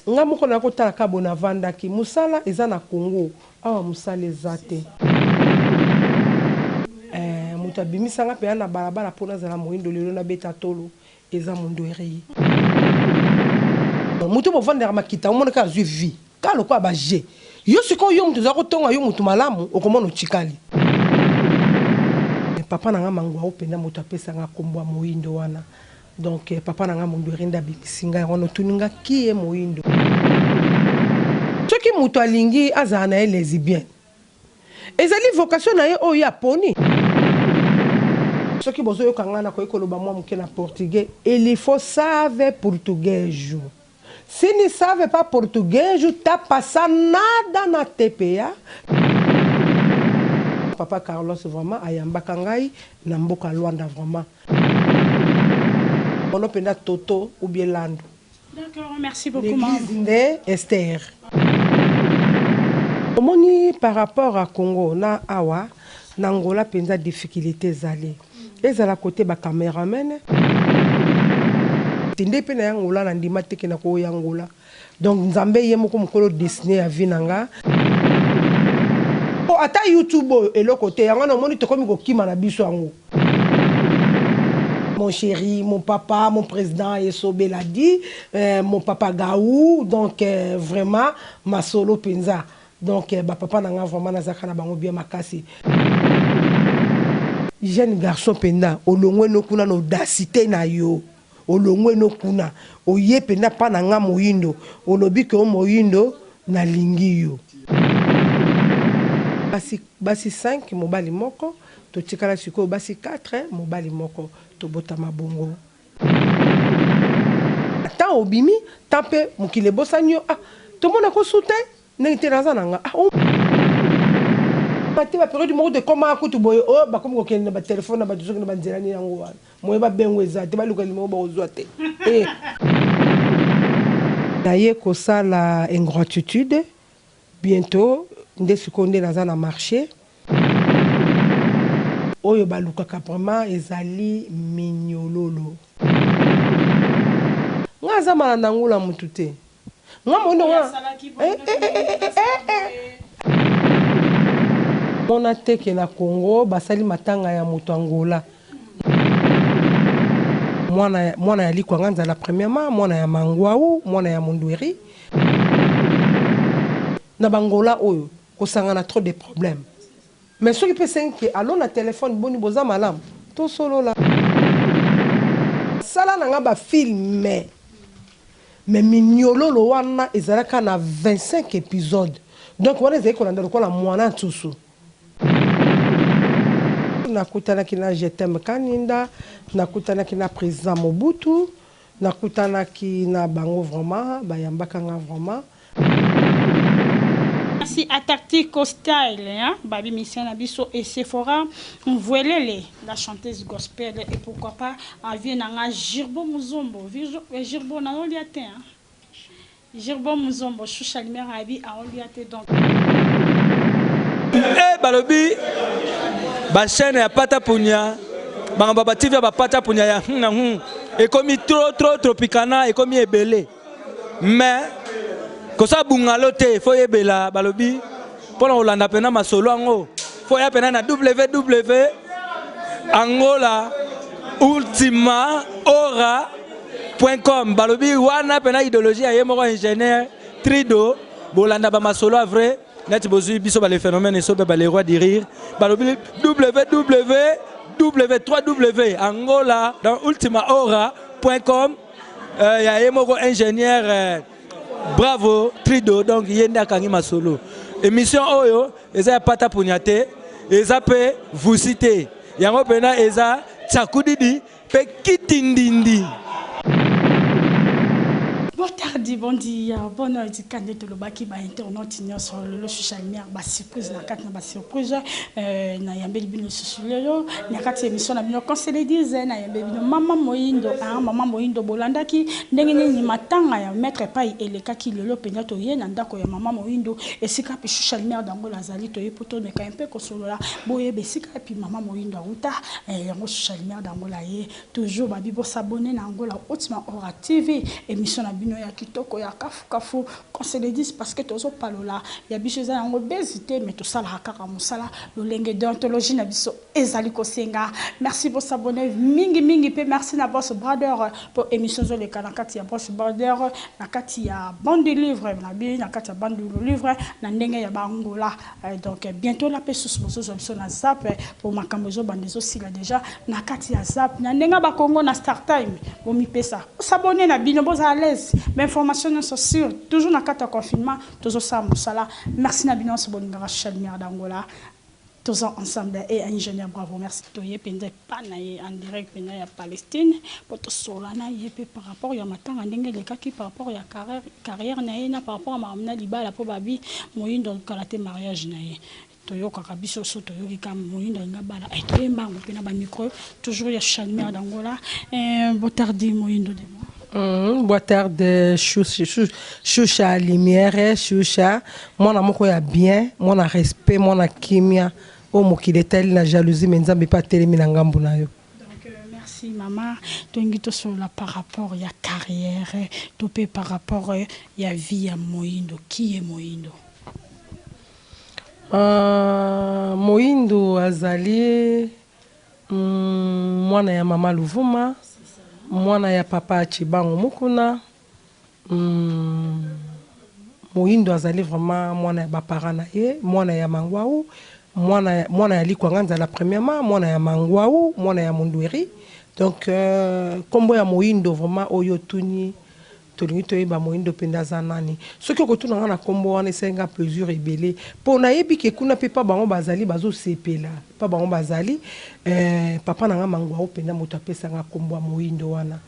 Nga moko naya kotala kaka boye navandaki musala eza na Congo awa musala eza te. Eh mutu abimisa nga penza na balabala po nazala moyindo lelo nabeta tolo eza mundueri. Mutu bovandaka makita omona kaka azui vie kaka lokola ba jeux yo sikoyo yo mutu oza kotonga yo mutu malamu okomona otikali. Papa na nga manguawu penza mutu apesa nga kombo ya moyindo wana Donc papa na nga mundueri nde abimisi nga yango wana otuni nga qui est moyindo. Soki mutu alingi azala na ye lesibienne ezali vocation na ye oyo ye aponi. Soki bozo yoka nga nakoki koloba mwa muke na portugais il faut save portuguejo si ni save pas portuguejo ta passa nada na tpa. Papa Carlos vraiment ayambaka ngai na mboka Luanda vraiment. Ono penda toto ou bien landu. D'accord, merci beaucoup maman. L'église nde Esther. Omoni par rapport à Congo na awa na Angola penza difficulite ezali ezala cote ba cameraman te nde pe na ya Angola na ndima te ke na ko ya Angola donc Nzambe ye moko mukolo destine ya vie na nga po ata YouTube oyo eloko te yango wana omoni tokomi kokima na biso yango. Mon cheri, mon papa, mon president Esobe l'a dit, mon papa Gaou, donc vraiment masolo penza. Donc ba papa na nga vraiment nazalaka na bango bien makasi. Jeune garçon penza olongwe no kuna na audacite na yo, olongwe no kuna oye penza pa na nga moyindo olobi que o moyindo nalingi yo. Basi basi 5 mobali moko Totikala sikoyo basi 4 mobali moko tobotama bongo. Temps obimi temps pe mokili ebosani yo ah tomona ko su te ndenge te naza na nga ah te ba periode moko te ekoma kutu boye oh bakomi kokende na ba telephone na batu soki na ba nzela nini yango wana moyen ba bengo eza te baluka numero bakozua te eh. Naye kosala ingratitude bientot nde sikoyo nde naza na marche. Oyo balukaka vraiment ezali minyololo. Nga aza malanda ngula mutu te nga moyindo nga eh eh Mona te ke na Congo basali matanga ya mutu Angola mwana mwana ya likwanga nzala premièrement mwana ya manguawu mwana ya mundueri na b'Angola oyo kosangana trop de problème mais soki pe esengi ke allo na telephone boni boza malamu tosolola. Sala na nga ba films mais miniololo wana ezalaka na 25 episodes donc wana ezali kolanda lokola muana nsusu. Nakutanaki na Je t'aime Kaninda, nakutanaki na president Mobutu, nakutanaki na bango vraiment bayambaka nga vraiment. Merci à Tactico Style hein babi musicien na biso et Sephora Mvuelele la chanteuse gospel et pourquoi pas vieux na nga Girbo Muzombo Girbo nazo lia te hein Girbo Muzombo Shusha Lumière abi ao lia te donc. Eh balobi ba chaîne ya pata punya makambo ya ba TV ya ba pata punya ya hum na hum ekomi trop trop tropicana ekomi ebele. Mais kosala bungalo te faut yebela balobi pona kolanda pena masolo yango faut ya pena na ww angola ultima ora point com balobi wana pena idéologie ya ye moko ingénieur trido bolanda ba masolo ya vrai neti bozwi biso ba le phénomène esobe ba le roi du rire balobi www 3w angola dans ultima ora point com Euh, ya ye moko ingénieur euh, bravo trido donc ye nde akangi masolo émission oyo eza ya pata punya te eza mpe vusi te yango mpena eza tsakudidi mpe kitindindi. Boa tarde, bom dia, boa noite. Kande tolobaki ba internautes nyonso lelo Shusha Lumière ba surprise na kati na ba surprise euh, na yambeli bino lisusu lelo na kati ya émission na bino qu'on se le dise na yambeli bino mama Moyindo hein, mama Moyindo bolandaki ndenge nini matanga ya maître Pai elekaki lelo mpenza toye na ndako ya mama Moyindo esika mpe Shusha Lumière d'Angola azali toye mpo tomeka mpe kosolola boyeba esika epi mama Moyindo awuta eh, yango Shusha Lumière d'Angola ye toujours babi bo s'abonner na Angola Ultima Hora TV émission na bino ya kitoko. kitoko ya kafu kafu qu'on se le dise parce que tozo palola ya biso eza yango bezi te mais tosalaka kaka mosala lolenge deontologie na biso ezali kosenga. Merci bo s'abonner mingi mingi pe merci na boss brother po émission ezoleka na kati ya boss brother na kati ya bande du livre na bi na kati ya bande du livre na ndenge ya ba Angola. Donc bientôt là pe susu bozozwa biso na zap po makambo ezobanda ezosila déjà na kati ya zap na ndenge ba Congo na Star Time bomipesa bosabonner na bino bozala à l'aise ba information nyonso sur toujours na kati ya confinement tozosala mosala. Merci na bino nyonso bolingaka Social Lumière d'Angola. Toza ensemble et ingenieur bravo merci. Toye penza epa na ye en direct penza ya Palestine po tosolola na ye pe par rapport ya matanga ndenge elekaki par rapport ya carrière na ye na par rapport ya makambo na libala po babi moyindo kala te mariage na ye toyokaka biso so toyoki ka moyindo alingi abala eh toye mbangu pe na ba micro toujours ya Chalmer d'Angola eh, boa tarde moyindo de moi. Boa tarde Shusha Lumière Shusha mwana moko ya bien mwana respect mwana kimia oyo mokili etali na jalousie mais Nzambe pe atelemi na ngambu na yo. Donc merci mama tolingi tosolola par rapport ya carrière to pe par rapport ya vie ya moyindo qui est moyindo? Moyindo azali Mwana ya mama Luvuma, mwana ya papa Tshibangu Mukuna, Moyindo azali vraiment mwana ya ba parents na ye, mwana ya Mangwau, mwana mwana ya Likwanga Nzala premièrement, mwana ya Mangwau, mwana ya Mundueri. Donc kombo ya Moyindo vraiment oyo otuni Tolingi toyeba moyindo penza aza nani. Soki okotuna nga na kombo wana esali nga plaisir ebele po nayebi ke kuna pe pa bango bazali bazo sepela pa bango bazali eh papa na nga manguawu penza mutu apesa nga kombo ya moyindo wana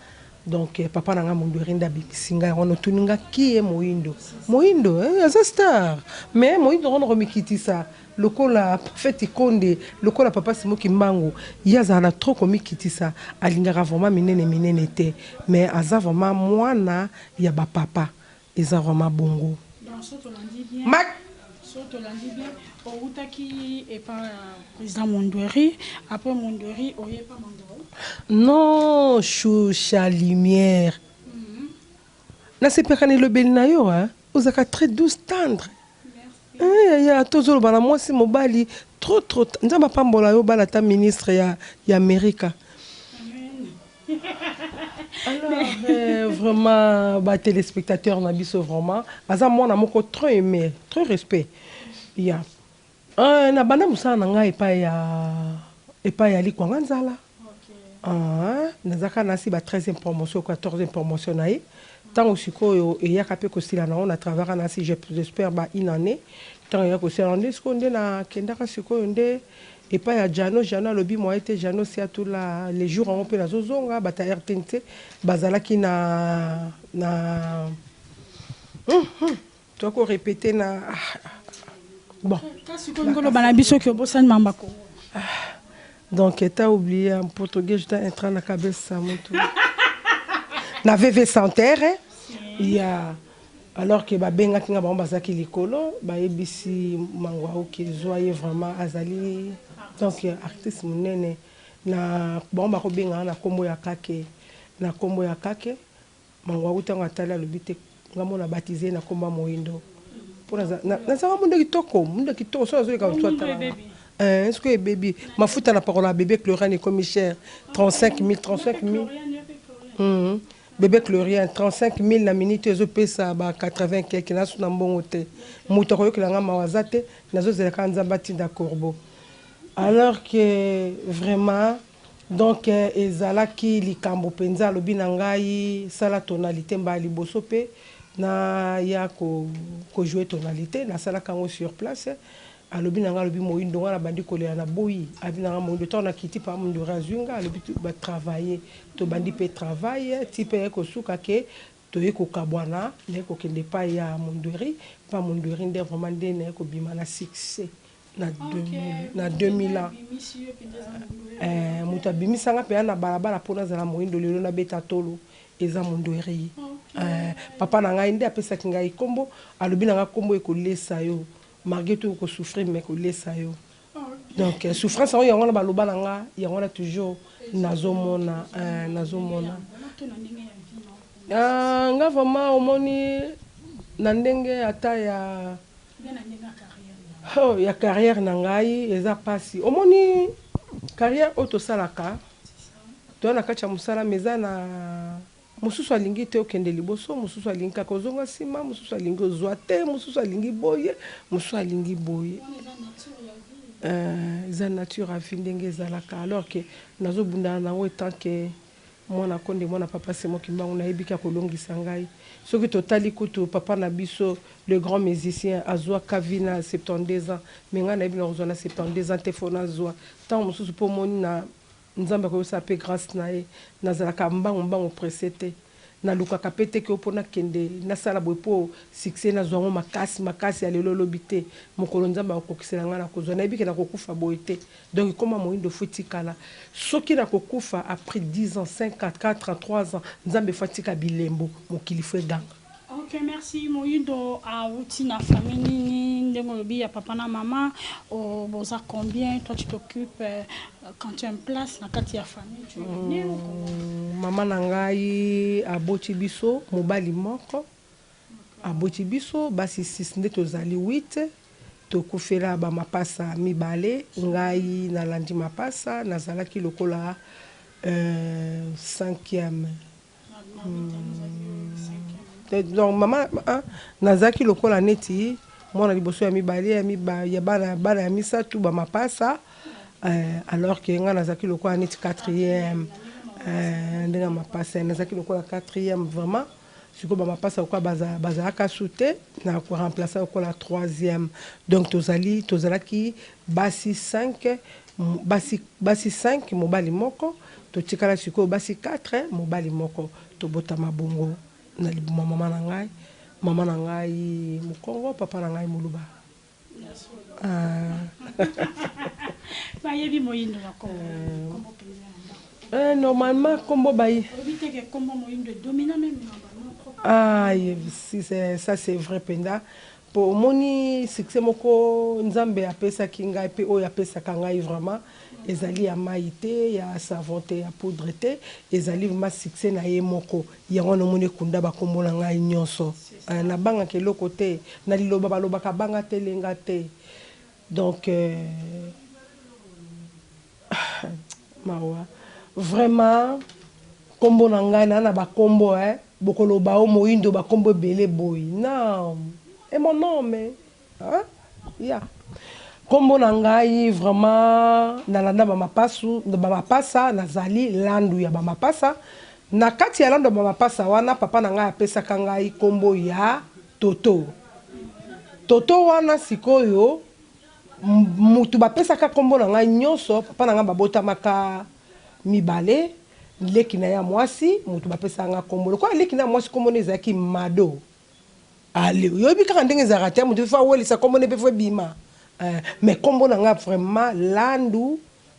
donc papa na nga mundueri nde abimisi nga yango wana otuni nga qui est moyindo moyindo eh aza star mais moyindo yango nako mikitisa Lokola prophète konde lokola papa Simon kimbangu ye azala na trop komikitisa alingaka vraiment minene minene te mais aza vraiment mwana ya ba papa eza vraiment bongo. Donc soki tolandi bien, soki tolandi bien owutaki epa ya president Mundueri après Mundueri oye epa Mandoro? Non shusha lumière nasepelaka na elobeli na yo hein ozalaka très douce tendre. Eh yaya ata ozoloba na mwasi mobali trop trop nzambe apambola yo obala ata ministre ya ya America. Alors euh, vraiment ba téléspectateurs na biso vraiment aza mwana moko trop aimé trop respect ya euh, na banda mosala na ngai epai ya epai ya likwanga nzala Ah, nazalaka nasi ba 13e promotion 14e promotion na ye ntango sikoyo eyaka mpe kosila nango na travaillaka nasi j'espère ba une année ntango eyaka kosila nango nde sikoyo nde nakendaka sikoyo nde epai ya Jano. Jano alobi moye te, Jano siatula le jour yango mpe nazozonga bato ya RTNC bazalaki na na toya ko répéter na bon. Kasi koloba na biso ke obosani mamba Congo. Donc t'as oublié en portugais je t'ai entré na cabeça muito. Na VV Santerre ya alors que babengaki nga bango bazalaki likolo bayebisi Mangwau ke zwa ye vraiment azali donc artiste monene na bango bakobenga na kombo ya kake na kombo ya kake Mangwau tango atali alobi te nga mona baptise ye na kombo ya moyindo po nazalaka muindu kitoko muindu kitoko soki nazoleka mutu atalaka eh soki ebebi mafuta na pakola bebe chloriane ekomi cher 35000 35000 hum bebe chloriane 35000 na minute ezo pesa ba 80 quelque nazo na mbongo te mutu akoyokela nga mawa aza te nazozela kaka nzambe atinda corbeau alors que vraiment Donc ezalaki likambo penza alobi na ngai sala tonalite mbala liboso pe naya ko ko jouer tonalite nasalaka yango sur place alobi na ngai alobi moyindo ngai nabandi kolela naboyi alobi na ngai moyindo tango nakiti papa mondori azui ngai alobi ba travailler tobandi pe travail ti pe ekosuka ke toye kokabwana naye kokende epai ya mondori pa mondori nde vraiment nde naye kobima na succès na 2000 na 2000 ans eh, moto abimisa nga mpenza na balabala mpo nazala moindo lelo nabeta tolo eza mondweri eh, papa na ngai nde apesaki ngai nkombo alobi na ngai nkombo ekolesa yo malgré tout okosouffrir mais kolesa yo donc eh, souffrance yango yango wana baloba na nga yango wana toujours nazomona eh, nazomona. Ah, nga vraiment omoni na ndenge ata ya oh, ya carrière na ngai eza mpasi. Omoni carrière oyo tosalaka, toya na kati ya mosala, mais eza na mosusu alingi te okende liboso, mosusu alingi kaka ozonga nsima, mosusu alingi ozwa te, mosusu alingi boye, mosusu alingi boye. Eza nature ya vie ndenge ezalaka. Alors que nazobundana nango etant que mwana Konde, mwana papa Simon Kimbangu, nayebi ke akolongisa ngai. Soki totali kutu papa na biso le grand musicien azwaka vie na 72 ans, mais ngai nayebi nakozwa na 72 ans te, fo nazwa ntango mosusu, mpo omoni na Nzambe akoyosala mpe grâce na ye. Nazalaka mbangu mbangu presse te, nalukaka mpe te ke mpo nakende nasala boye mpo succès nazwa yango makasi makasi ya lelo olobi te. Mokolo Nzambe akokokisela ngai nakozwa, nayebi ke nakokufa boye te. Donc ekoma moyindo fo etikala. Soki nakokufa après 10 ans, 5 ans, 4 ans, 3 ans, Nzambe fo atika bilembo, mokili fo eganga. Ok, merci. Moyindo awuti na famille nini? Ndenge olobi ya papa na mama, oh, boza combien? Toi, tu t'occupes quand tu as une place na kati ya famille, tu es né ou comment? Mama na ngai aboti biso mobali moko, aboti biso basi 6, nde tozali 8. Tokufela bamapasa mibale. Ngai nalandi mapasa, nazalaki lokola cinquième. Donc mama nazalaki lokola neti mwana liboso ya mibale ya bana, bana ya misato bamapasa, alors que ngai nazalaki lokola neti quatrième. Ndenge mapasa, nazalaki lokola quatrième vraiment. Sikoyo bamapasa lokola bazalaka su te, na koremplace lokola troisième. Donc tozali, tozalaki basi 5, basi 5, mobali moko. Totikala sikoyo basi 4, mobali moko. Tobotama bongo na libuma mama na ngai. Mama na ngai mokongo, papa na ngai moluba. Ah. Bayebi Moyindo na kombo mpenza ya ndako? Normalement kombo bayi Oyebi te ke kombo Moyindo edomina même na banom propre? Ah, si, ça c'est vrai mpenza, mpo omoni succès moko Nzambe apesaki ngai mpe oyo apesaka ngai vraiment ezali ya mai te, ya savon te, ya poudre te, ezali vraiment succès na ye moko. Yango wana omoni ekunda bakombo na ngai nyonso. Nabangaka eloko te na liloba balobaka banga te, lenga te. Donc mawa vraiment. Nkombo na ngai naa na bakombo, bokoloba o Moyindo bakombo ebele boye. Non, et mon nom, mais hein? Ya nkombo na ngai vraiment nalanda bamapasu, bamapasa. Nazali landu ya bamapasa. Na kati ya landu ya bamapasa wana, papa na ngai apesaka ngai nkombo ya Toto. Toto wana sikoyo mutu bapesaka nkombo na ngai nyonso. Papa na ngai babotamaka mibale, leki na ye ya mwasi motu bapesaka ngai nkombo lokola leki na ya mwasi. Nkombo na ezalaki Mado. Ale, oyebi kaka ndenge ezalaka te, motu fo awelisa nkombo ne mpe fo ebima. Mais nkombo na ngai vraiment Landu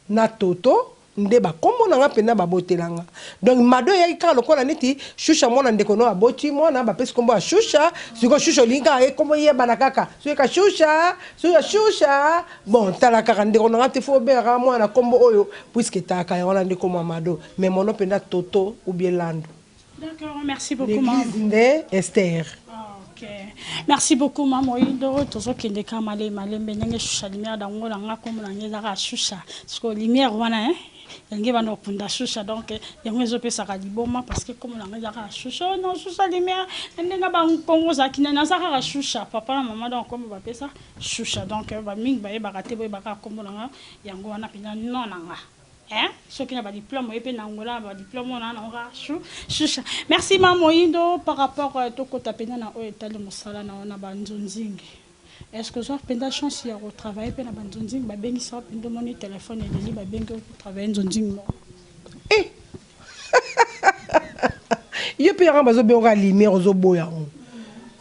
na Toto nde bakombo na nga mpenza babotelanga. Donc Mado eyaki kaka lokola neti Shusha, mwana ndeko no aboti mwana, bapesi nkombo ya Shusha. Sikoyo Shusha olingi kaka ye nkombo eyebana kaka, soki ka Shusha, soki ya Shusha. Bon, tala kaka ndeko na nga te, fo obengaka mwana nkombo oyo puisque etaka yango wana nde nkombo ya Mado. Mais mono mpenza Toto ou bien Landu. D'accord, merci beaucoup, maman. L'église nde Esther. Ah, ok. Merci beaucoup, maman Moyindo. Tozokende ka male malembe ndenge Shusha Lumière dango na nga kombo na ngai ezaka Shusha. Parce que lumière wana, hein, elingi bana okunda Shusha, donc yango ezopesaka liboma parce que kombo na ngai ezaka Shusha. Oh non, Shusha Lumière na ndenge bankongo ozalaki nani, naza kaka Shusha. Papa na mama donc kombo bapesa Shusha. Donc bamingi bayebaka te, boyebaka kombo na nga yango wana mpenza non na nga. Hein? Soki na ba diplôme oye mpe na Angola na ba diplôme wana na oka Shusha. Merci ma Moyindo par rapport tokota mpenza na oyo etali mosala na wana banzonzingi. Est-ce que ozwa mpenza chance ya kotravaille mpe na banzonzingi? Babengisa mpenza, omoni telefone eleli, babengi otravaille nzonzingi moko? Eh! Yo mpe yanga bazobenga lumière, ozoboya yango.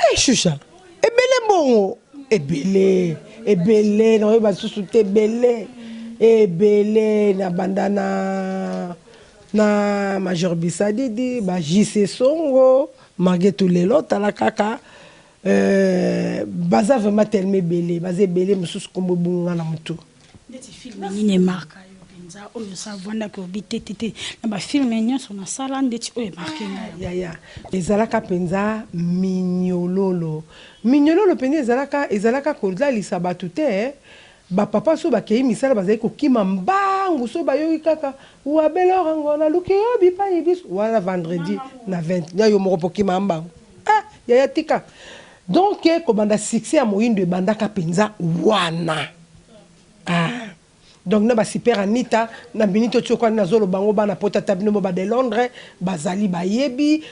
Eh, Shusha, ebele bongo, ebele ebele, nakoyeba susu te, ebele ebele. Na banda na Major Bisadidi, ba JC Songo, Marguerite lelo tala kaka, baza vraiment tellement ebele, baza ebele. Mosusu kombo ebunga na motu. Ndeti film nini emarka yo mpenza? mpenza oyo osavandaki obi te te te na bafilme nyonso nasala ndeti oyo emarke ngai? Yaya, ezalaka mpenza Minyololo. Minyololo mpenza ezalaka ezalaka kolalisa bato te. Bapapa so bakei misala, bazali kokima mbangu so bayoki kaka "Wabela orango naluki yo bipai biso" wana vendredi na 20 ya yo moko mpo mbangu. Ah, yaya, tika. Donc kobanda succès ya Moyindo ebandaka mpenza wana. Ah. Donc na basuper Anita na minute oyo kwani nazoloba bango bana potata bino mo bade Londres bazali bayebi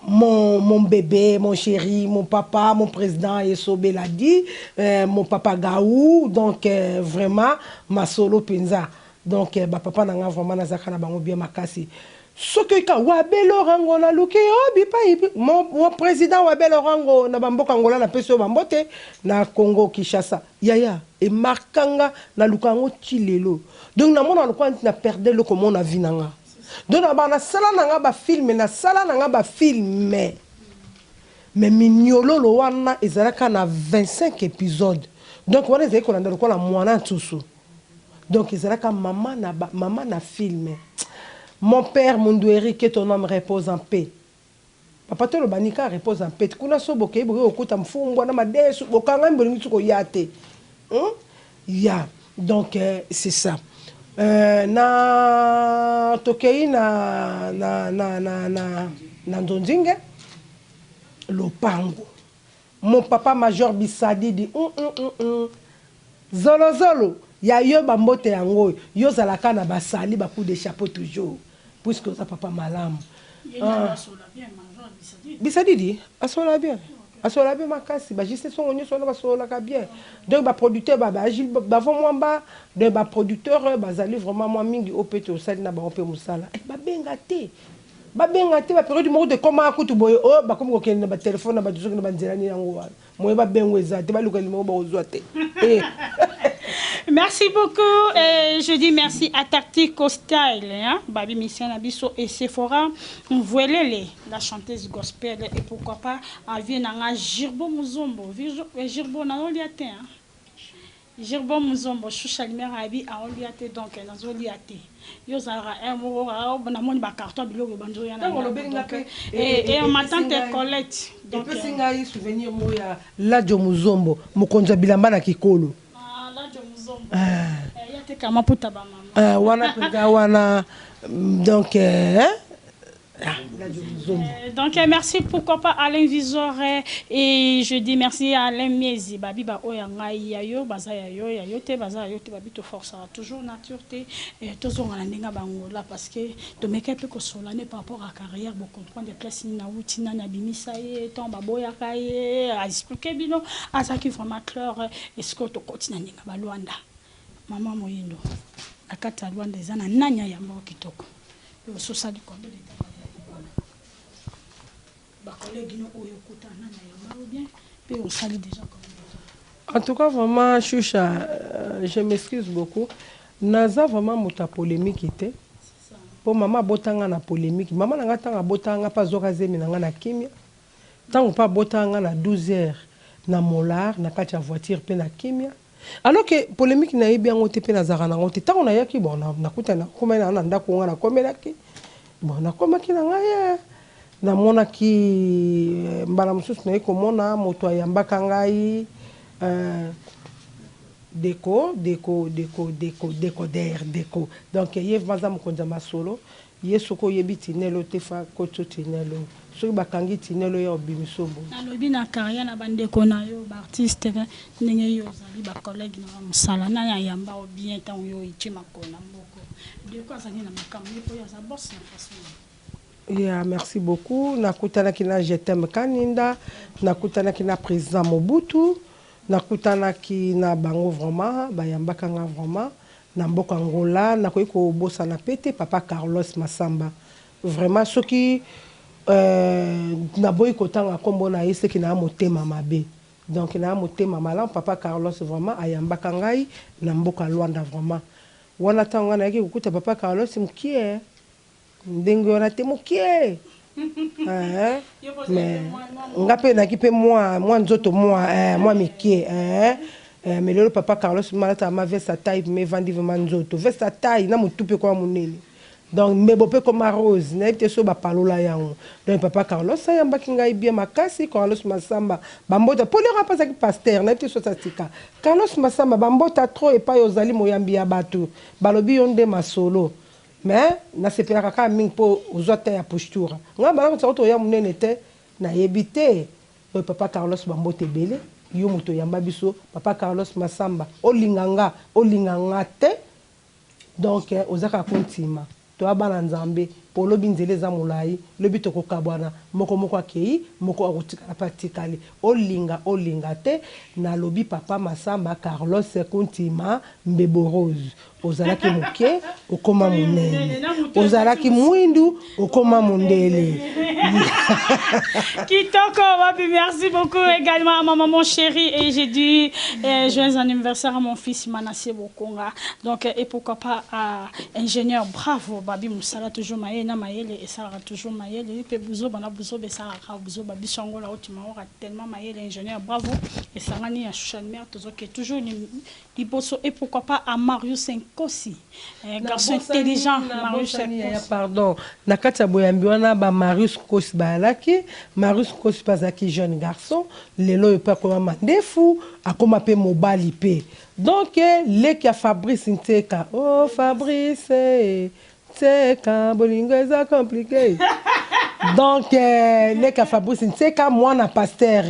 mon bébé, mon chéri, mon papa, mon président Esso Beladi, mon papa Gaou, donc vraiment, ma solo penza. Donc, ba papa nanga vraiment nazaka na bango bien makasi. Soki ka "Wabelo rango naluki yo bipai", mon président Wabelo rango na bamboka Ngola, napesi yo bambote na Congo Kinshasa. Yaya, emarkanga, naluka yango ti lelo. Donc namona lokola nti na perdre eloko mo na vie na nga. Donc na nasala na nga bafilme, nasala na nga bafilme, mais Minyololo wana ezalaka na 25 épisode. Donc wana ezali kolanda lokola mwana nsusu. Donc ezalaka mama na, mama na filme. Mon père Mundueri, que ton âme repose en paix. Papa, toloba nika repose en paix kuna. So bokei, bokoki kokuta mfumbwa na madesu, bokangami, bolingi soki koya te, Ya donc c'est ça. Na tokei na Nzonzinge Lopango, mon papa major Bisadidi, Zolozolo ya yo, bambote yango oyo yo ozalaka na basali bacoup de chapeau toujours, puisque oza papa malamu. Ah. Bisadidi asola bien, asola bien makasi. Bajuste songo nyonso wana basololaka bien. Donc baproducteur baagile bavo mwamba. Donc baproducteur bazali vraiment mwa mingi oyo mpe tosali na bango mpe mosala. Babenga te, babenga te. Bapériode moko te koma kutu boye oyo bakomi kokende na batelefone na bato soki na banzela nini yango wana moye babengo eza te, baluka limoko bakozwa te. Merci beaucoup. Je dis merci à Tactico Style, hein, Babi Mission Abiso et Sephora Mvuelele, la chanteuse gospel. Et pourquoi pas, à Nanga Girbo Muzombo. Girbo, na hein. Girbo Muzombo, Choucha Lumière Abi, a oliate, donc, nazolia te. Yo zalaka un moko namoni bacarton biloko banzo ya na et ma tante Colette. Donc epesi ngai souvenir moko ya Ladio Muzombo, mokonzi ya bilamba na Kikolo. Ladio Muzombo ya teka maputa bamama. Wana mpenza wana donc hein? Ah. Donc merci, pourquoi pas, Alain Visor et je dis merci à Alain Miezi babi ba oya ngai ya yo baza ya yo ya yo te baza ya yo te. Babi to force toujours nature te, tozonga na ndenge bango là, parce que tomeka mpe kosolane par rapport à carrière, bo comprendre place nini nauti, nani abimisa ye, ntango baboyaka ye, aexplique bino, azalaki vraiment clair. Est ce que tokoti na ndenge balwanda mama Moyindo na kati ya Lwanda eza na nani ayamba kitoko ososali combien de temps bacollègue no oyo okuta nani ayamba ou bien mpe osali déjà combien de temps? En tout cas, vraiment, Choucha, je m'excuse beaucoup. Naza vraiment moto ya polémique te. Mpo mama abotanga na polémique. Mama na nga ntango abotanga mpe azwaka zemi na nga na kimia. Ntango mpe abotanga nga na 12 heures na molar na kati ya voiture mpe na kimia. Alors que polémique nayebi yango te mpe nazalaka nango te. Ntango nayaki, bon, nakuta nakomaki na nga na ndako nga nakomelaki. Bon, nakomaki na ngai, namonaki mbala mosusu naye komona moto ayambaka ngai, deko deko deko deko decoder deko. Donc ye vraiment aza mokonzi ya masolo. Ye soki oyebi tinelo te, fa koti tinelo. Soki bakangi tinelo ya obimiso boye. Nalobi na carrière na bandeko na yo baartiste, ndenge yo ozali bacollègue na mosala, nani ayamba o bien ntango yo etie makolo na mboko? Deko azali na makambo ye mpo oyo aza boss na façon. Yeah, merci beaucoup. Nakutanaki na Jetem Kaninda, nakutanaki na président Mobutu, nakutanaki na bango vraiment, bayambaka nga vraiment na mboka Angola. Nakoki kobosana pe te papa Carlos Masamba. Vraiment soki naboyi kotanga nkombo na ye, seki na motema mabe. Donc na motema malamu, papa Carlos vraiment ayambaka ngai na mboka Luanda vraiment. Wana ntango ngai nayaki kokuta papa Carlos mokie ndenge wana te, mokie. Mais nga mpe nayaki mpe mwa nzoto mwa mike. Eh, mais lelo papa Carlos malata ma veste à taille mais vandi vraiment nzoto. Veste à taille na mutu pe kwa munene. Donc mbebo pe koma rose, nayebi te so bapalola yango. Donc papa Carlos ayambaki ngai bien makasi, Carlos Masamba bambota po lero apa azalaki pasteur, nayebi te so atika. Carlos Masamba bambota trop epai ozali moyambi ya bato. Balobi yo nde masolo. Mais nasepelaka kaka mingi po ozwa ta ya postura. Ngai bana kotia oto ya munene te, nayebi te. Oyo papa Carlos bambote ebele, yo moto oyamba biso, papa Carlos Masamba, olinga nga, olinga nga te. Donc oza kaka kontima. Toya bana Nzambe, po lobi nzela eza molayi, lobi tokokabwana, moko moko akeyi, moko akotikala pe atikali. Olinga olinga te, nalobi papa Masamba Carlos Kuntima Mbebo Rose. Ozalaki moke, okoma monene. Ozalaki mwindu, okoma mondele. Kitoko, Wapi, merci beaucoup également à ma maman chérie. Et j'ai dit joyeux anniversaire à mon fils Manassé Bokonga. Donc, et pourquoi pas à ingénieur Bravo, Babi Moussala, toujours Maye, na Mayele, et ça toujours Mayele. Et Bouzo, Bana Bouzo, Bessara, Bouzo, Babi Sango, là où tu m'as tellement Mayele, ingénieur Bravo. Et ça, on est à Mère, toujours, toujours liboso. Et pourquoi pas à Marius Nkosi, garçon intelligent, Marius Nkosi. Pardon, na kati ya boyambi wana ba Marius Nkosi bayalaki. Marius Nkosi mpe azalaki jeune garçon, lelo oyo mpe akoma mandefu, akoma mpe mobali mpe. Donc leki ya Fabrice Nteka, oh Fabrice Nteka, bolingo eza compliqué. Donc leki ya Fabrice Nteka, mwana pasteur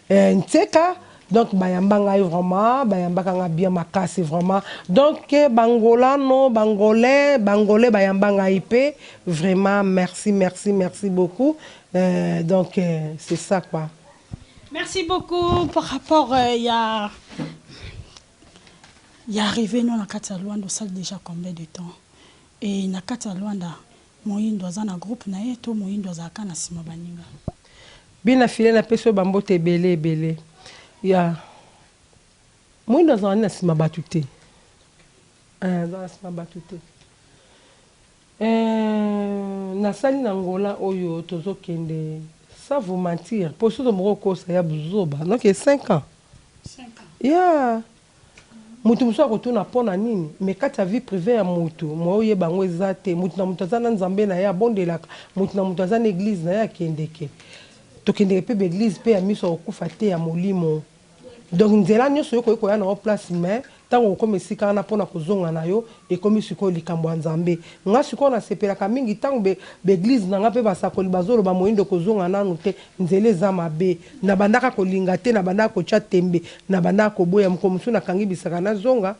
Nteka. Donc bayamba ngai vraiment, bayambaka nga bien makasi vraiment. Donc bangolano, bangolais, bangolais bayamba ngai pe vraiment, merci, merci, merci beaucoup. Donc c'est ça quoi. Merci beaucoup. Par rapport ya ya arrivé no na kati ya Luanda, osali déjà combien de temps? Et na kati ya Luanda, moyindo aza na groupe na ye to moyindo azalaka na nsima baninga? Bina file, napesi oyo bambote ebele ebele. Ya moyindo azalaka nde na nsima bato te, azalaka na nsima bato te. Nasali na Ngola oyo tozokende, sans vous mentir, po soki moko kosa ya buzoba, donc 5 ans. 5 ans. Ya moto mosusu akotuna mpo na nini, mais kati ya vie privée ya motu moyo oyeba yango eza te. Motu na moto aza na Nzambe na ye abondelaka, motu na moto aza na église na ye akendeke. Tokendeke mpe baeglise mpe ya miso akokufa te, ya molimo. Donc nzela nyonso oyo koki koya na yo place, mais ntango okóma esika wana mpona kozonga na yo, ekomi sikoyo likambo ya Nzambe. Nga sikoyo nasepelaka mingi ntango baeglise na nga mpe basakoli bazoloba moyindo kozonga nanu te, nzela eza mabe. Nabandaka kolinga te, nabandaka kotya tembe, nabandaka koboya. Mokolo mosusu nakangi bisaka nazonga,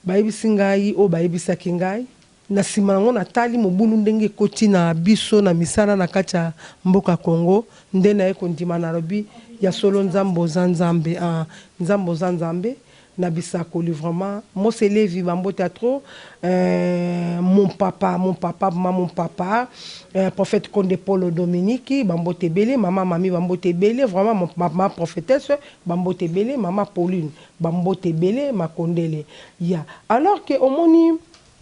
bayebisi ngai oyo bayebisaki ngai. Na nsima nango natali mobulu ndenge ekoti na biso na misala na kati ya mboka Congo, nde naye kondima, nalobi ya solo Nzambe oza Nzambe, ah, Nzambe oza Nzambe na bisakoli vraiment. Mose Levi bambote ya trop, mon papa, mon papa, ma mon papa, prophète Konde Paul Dominique bambote ebele, mama mami bambote ebele vraiment, mon mama prophétesse bambote ebele, mama Pauline bambote ebele, makondele ya alors que omoni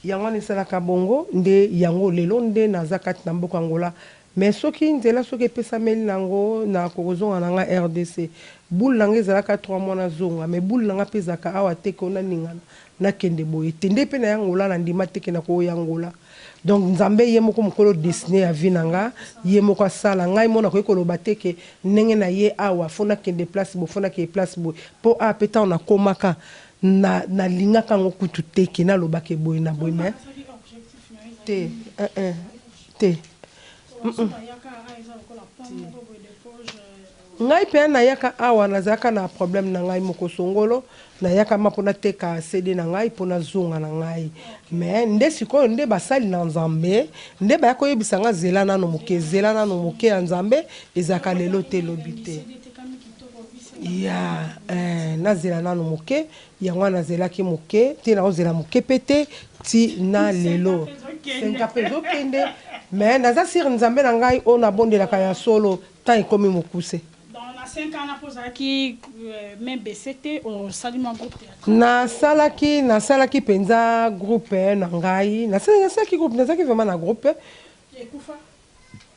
yango wana esalaka bongo nde yango lelo nde naza kati na mboka Angola. Mais soki nzela soki epesameli nango, na kokozonga na nga RDC. Boule na nga ezalaka 3 mois nazonga, mais boule na nga mpe ezalaka awa te ke onaningana nakende boye te. Nde mpe na ya Angola na ndima te ke nakoya Angola. Donc Nzambe ye moko mokolo destiné ya vie na nga, ye moko asala ngai mo nakoki koloba te ke ndenge na ye awa fo nakende place boye, fo nakende place boye. Mpo awa mpe ntango nakomaka na nalingaka yango kutu te ke nalobaka boye na boye, mais te, te. Ngai mpe nayaka awa, nazalaka na problème na ngai moko songolo. Nayaka ma mpo nateka CD na ngai mpo nazonga na ngai, mais nde sikoyo nde basali na Nzambe nde baya koyebisa nga zela nano moke, zela nano moke, ya Nzambe ezalaka lelo te, lobi te. Ya nazela nano moke, yango wana nazelaki moke te, naozela moke mpe te ti na lelo senka mpe ezokende. Mais naza sire Nzambe na ngai oyo nabondelaka ya solo, temps ekomi mokuse. Nasalaki nasalaki mpenza groupe na ngai, nasalaki groupe, nazalaki vraiment na groupe.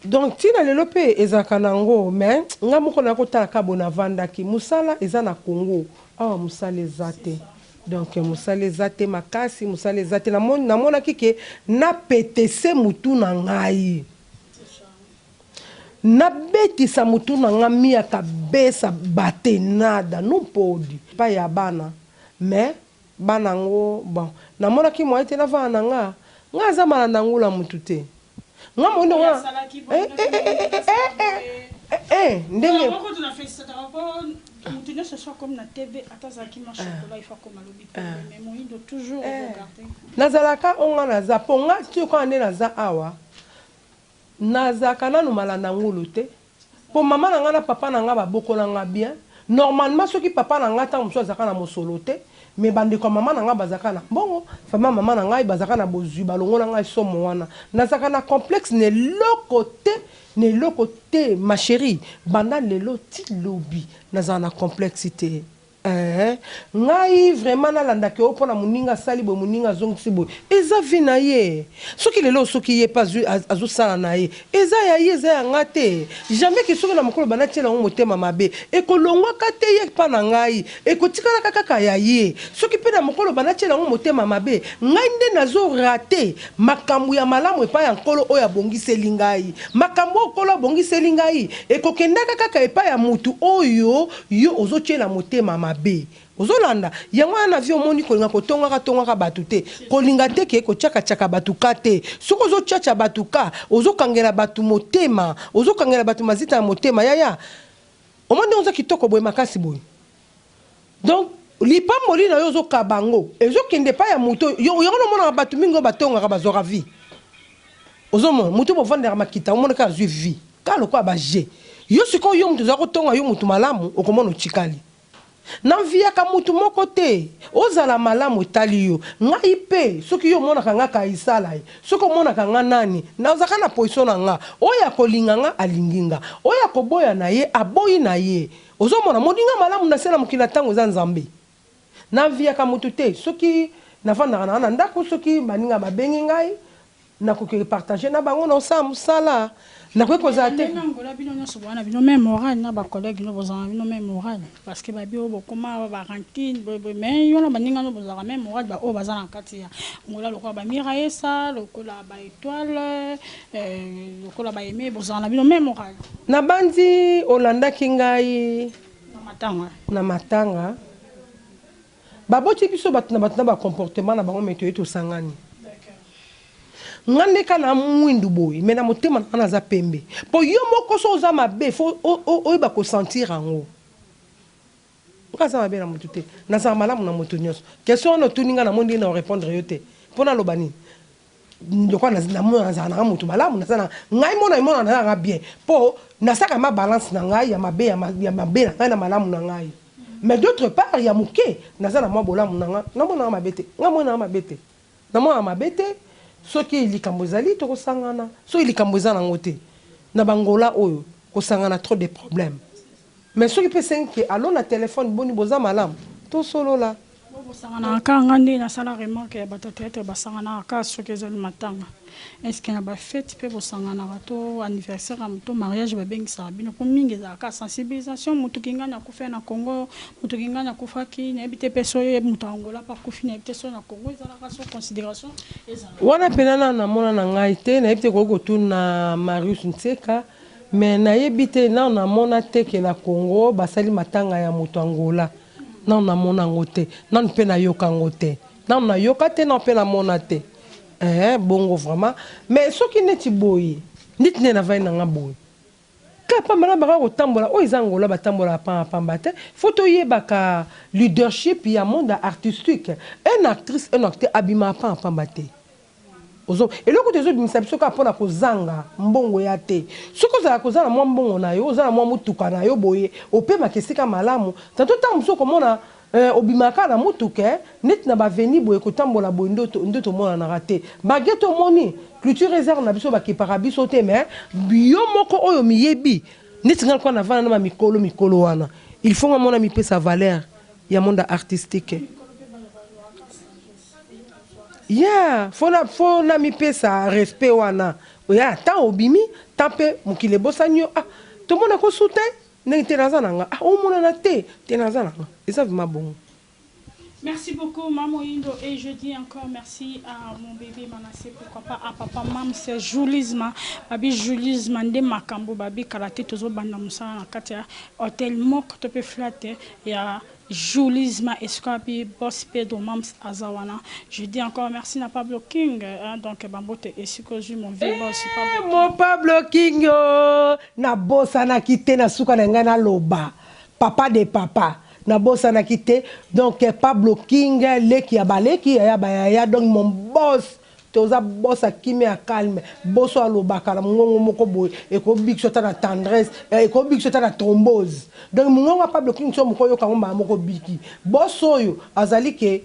Donc ntina lelo mpe ezalaka nango, mais nga moko naya kotala kaka boye, navandaki mosala eza na Congo. Awa mosala eza te. Donc mosala eza te makasi, mosala eza te. Namonaki ke napetese mutu na ngai. Nabetisa mutu na nga mia cabeça bate nada não pode. Epai ya bana mais bana yango bon namonaki moyen te navanda na nga. Nga aza malanda ngula mutu te. Nga moyindo nga eh eh eh eh eh eh ndenge. Yango kutu na felicitaka po mutu nionso soki akomi na TV ata azalaki mwa chocolat il faut akoma lobi pembe mais moyindo toujours oko garder. Nazalaka oyo nga naza po nga ti lokola nde naza awa Nazalaka nanu malanda ngulu te po mama na nga na papa na nga babokola nga bien, normalement soki papa na nga tango mosusu azalaka na mosolo te mais ba ndeko ya mama na nga bazalaka na mbongo, famille ya mama na ngai bazalaka na bozui balongola ngai somo wana. Nazalaka na complexe na eloko te na eloko te ma cherie banda lelo ti lobi nazala na complexe te. Eeh ngai vraiment nalanda ke oh pona muninga asali boye muninga azongisi boye eza vie na ye soki lelo soki ye pe azui azo sala na ye eza ya ye eza ya nga te jamais ke soki na mokolo ba natiela yango motema mabe ekolonguaka te ye epa na ngai ekotikalaka kaka ya ye soki pe na mokolo ba natiela yango motema mabe ngai nde nazo rate makambu ya malamu epai ya nkolo oyo abongiseli ngai makambu oyo nkolo abongiseli ngai ekokendaka kaka epai ya mutu oyo Yo ozo tiela motema mabe. Ozo landa? Yango wana na vie omoni kolinga kotongaka tongaka batu te. Kolinga te ke kotiaka tiaka batu cas te. Soki ozo tia tia batu cas, ozo kangela batu motema, ozo kangela batu mazita na motema yaya. Omoni ndenge oza kitoko boye makasi boye? Donc lipamboli na yo ozo kaba yango ezo kende epai ya mutu oyo yango wana omonaka batu mingi oyo batongaka bazuaka vie. Ozo mona? Mutu oyo bovandelaka makita omona kaka azui vie. Kaka lokola ba jeux. Yo sikoyo yo mutu oza ko tonga yo mutu malamu okomona otikali. Na enviyaka mutu moko te. Ozala malamu etali yo. Ngai pe soki yo omonaka nga Kaisala soki omonaka nga nani nazalaka na position na nga. Oyo akolinga nga alingi nga. Oyo akoboya na ye aboyi na ye. Ozo mona? Moninga malamu na se na mokili na tango eza Nzambe. Na enviyaka mutu te. Soki nafandaka na nga na ndaku soki baninga babengi ngai Nakoki ko partager na bango na osala musala. Nakoki kozala te. Ndenge Angola bino nionso boza na bino meme moral na ba collègues no bozala na bino meme moral parce que ba bi oyo bokoma awa ba rancune boye boye mais yo na baninga no bozalaka meme moral ba oyo baza na kati ya Angola lokola ba Miraesa lokola ba Etoile lokola ba Aime bozala na bino meme moral. Nabanzi olandaki ngai Na matanga. Na matanga. Baboti biso batu na batu na ba comportement na bango mais toye tosangani. Nga nde ka na mwindu boye mais na motema na nga naza pembe. Po yo moko soki oza mabe faut oyeba ko sentir yango. Nga naza mabe na mutu te. Nazala malamu na mutu nionso. Question wana otuni nga namoni ndenge nako repondre yo te. Po naloba nini? Lokola na nazala nanga mutu malamu naza na ngai mona emona naza nanga bien po nasalaka ma balance na ngai ya mabe ya mabe na ngai na malamu na ngai mais d'autre part ya muke naza na mwa bolamu na nga namona nga mabe te nga mona nga mabe te namona mabe te soki likambo ezali tokosangana soki likambo eza nango te na bangola oyo kosangana trop de problème Mais soki pe esengi ke allo na telephone boni boza malamu tosolola. Bo bosanganaka kaka nga nde nasala remarque ya bato ya theatre basanganaka kaka soki ezali matanga est ce que na ba fete pe bosanganaka to anniversaire ya to mariage babengisaka bino po mingi ezalaka kaka sensibilisation mutu kingani akufaki na Congo mutu kingani akufaki nayebi te pe soki mutu ya Angola pe akufi nayebi te soki na Congo ezalaka soki consideration ezalaka. Wana pena nanu namona na ngai te nayebi te koki kotuna Marius Nseka Mais nayebi te nanu na mona te ke na Congo basali matanga ya mutu Angola nanu na mona yango te nanu pe na yoka yango te nanu na yoka te nanu pe na mona te eeh bongo vraiment mais soki neti boye ndeti nde na vandi na nga boye kaka pamba na baka kotambola oyo eza Angola batambolaka pamba pamba te faut toyebaka leadership ya monde artistique un actrice un acteur abimaka pamba pamba te. Ozo eloko kutu ezo bimisa biso kaka pona kozanga mbongo ya te soki ozalaka oza na mwa mbongo na yo oza na mwa mutuka na yo boye opemaka esika malamu tantot tango mosusu okomona eh, obimaka kaka na mutuka eh, neti na ba avenue boye kotambola boye nde nde tomonanaka te malgre tomoni culture ezar na biso bakipaka biso te mais yo moko oyo miyebi neti nga lokola navanda na ba mikolo mikolo wana il faut nga mona mipesa valeur ya monde artistique. Yeah, faut na faut na mipesa respect wana. Yeah, tant obimi, tant pe mokili ebosani yo. Ah, tomona ko su te. Ndenge te naza na nga ah omonana te te naza na nga eza vraiment bongo. Merci beaucoup ma moyindo et je dis encore merci à mon bebe manasse pourquoi pas à papa mam's julisma babi julisma nde makambo babi kala te tozo banda musala na kati ya hotel moko to pe flat ya julisma esika wapi boss pedro mam's aza wana je dis encore merci na pablo king hein donc ba mbote esika ozui mon vieux boss pablo king. Mon Pablo King oh nabosanaki te na suka na ngai naloba papa de papa nabosanaki te donc Pablo King leki ya baleki yaya ba yaya donc mon boss toza boss ya kimia ya calme boss oyo alobaka na mongongo moko boye ekobikisa ata na tendresse ekobikisa ata na thrombose donc mongongo ya Pablo King soki moko oyoka yango mbala moko obiki boss oyo azali ke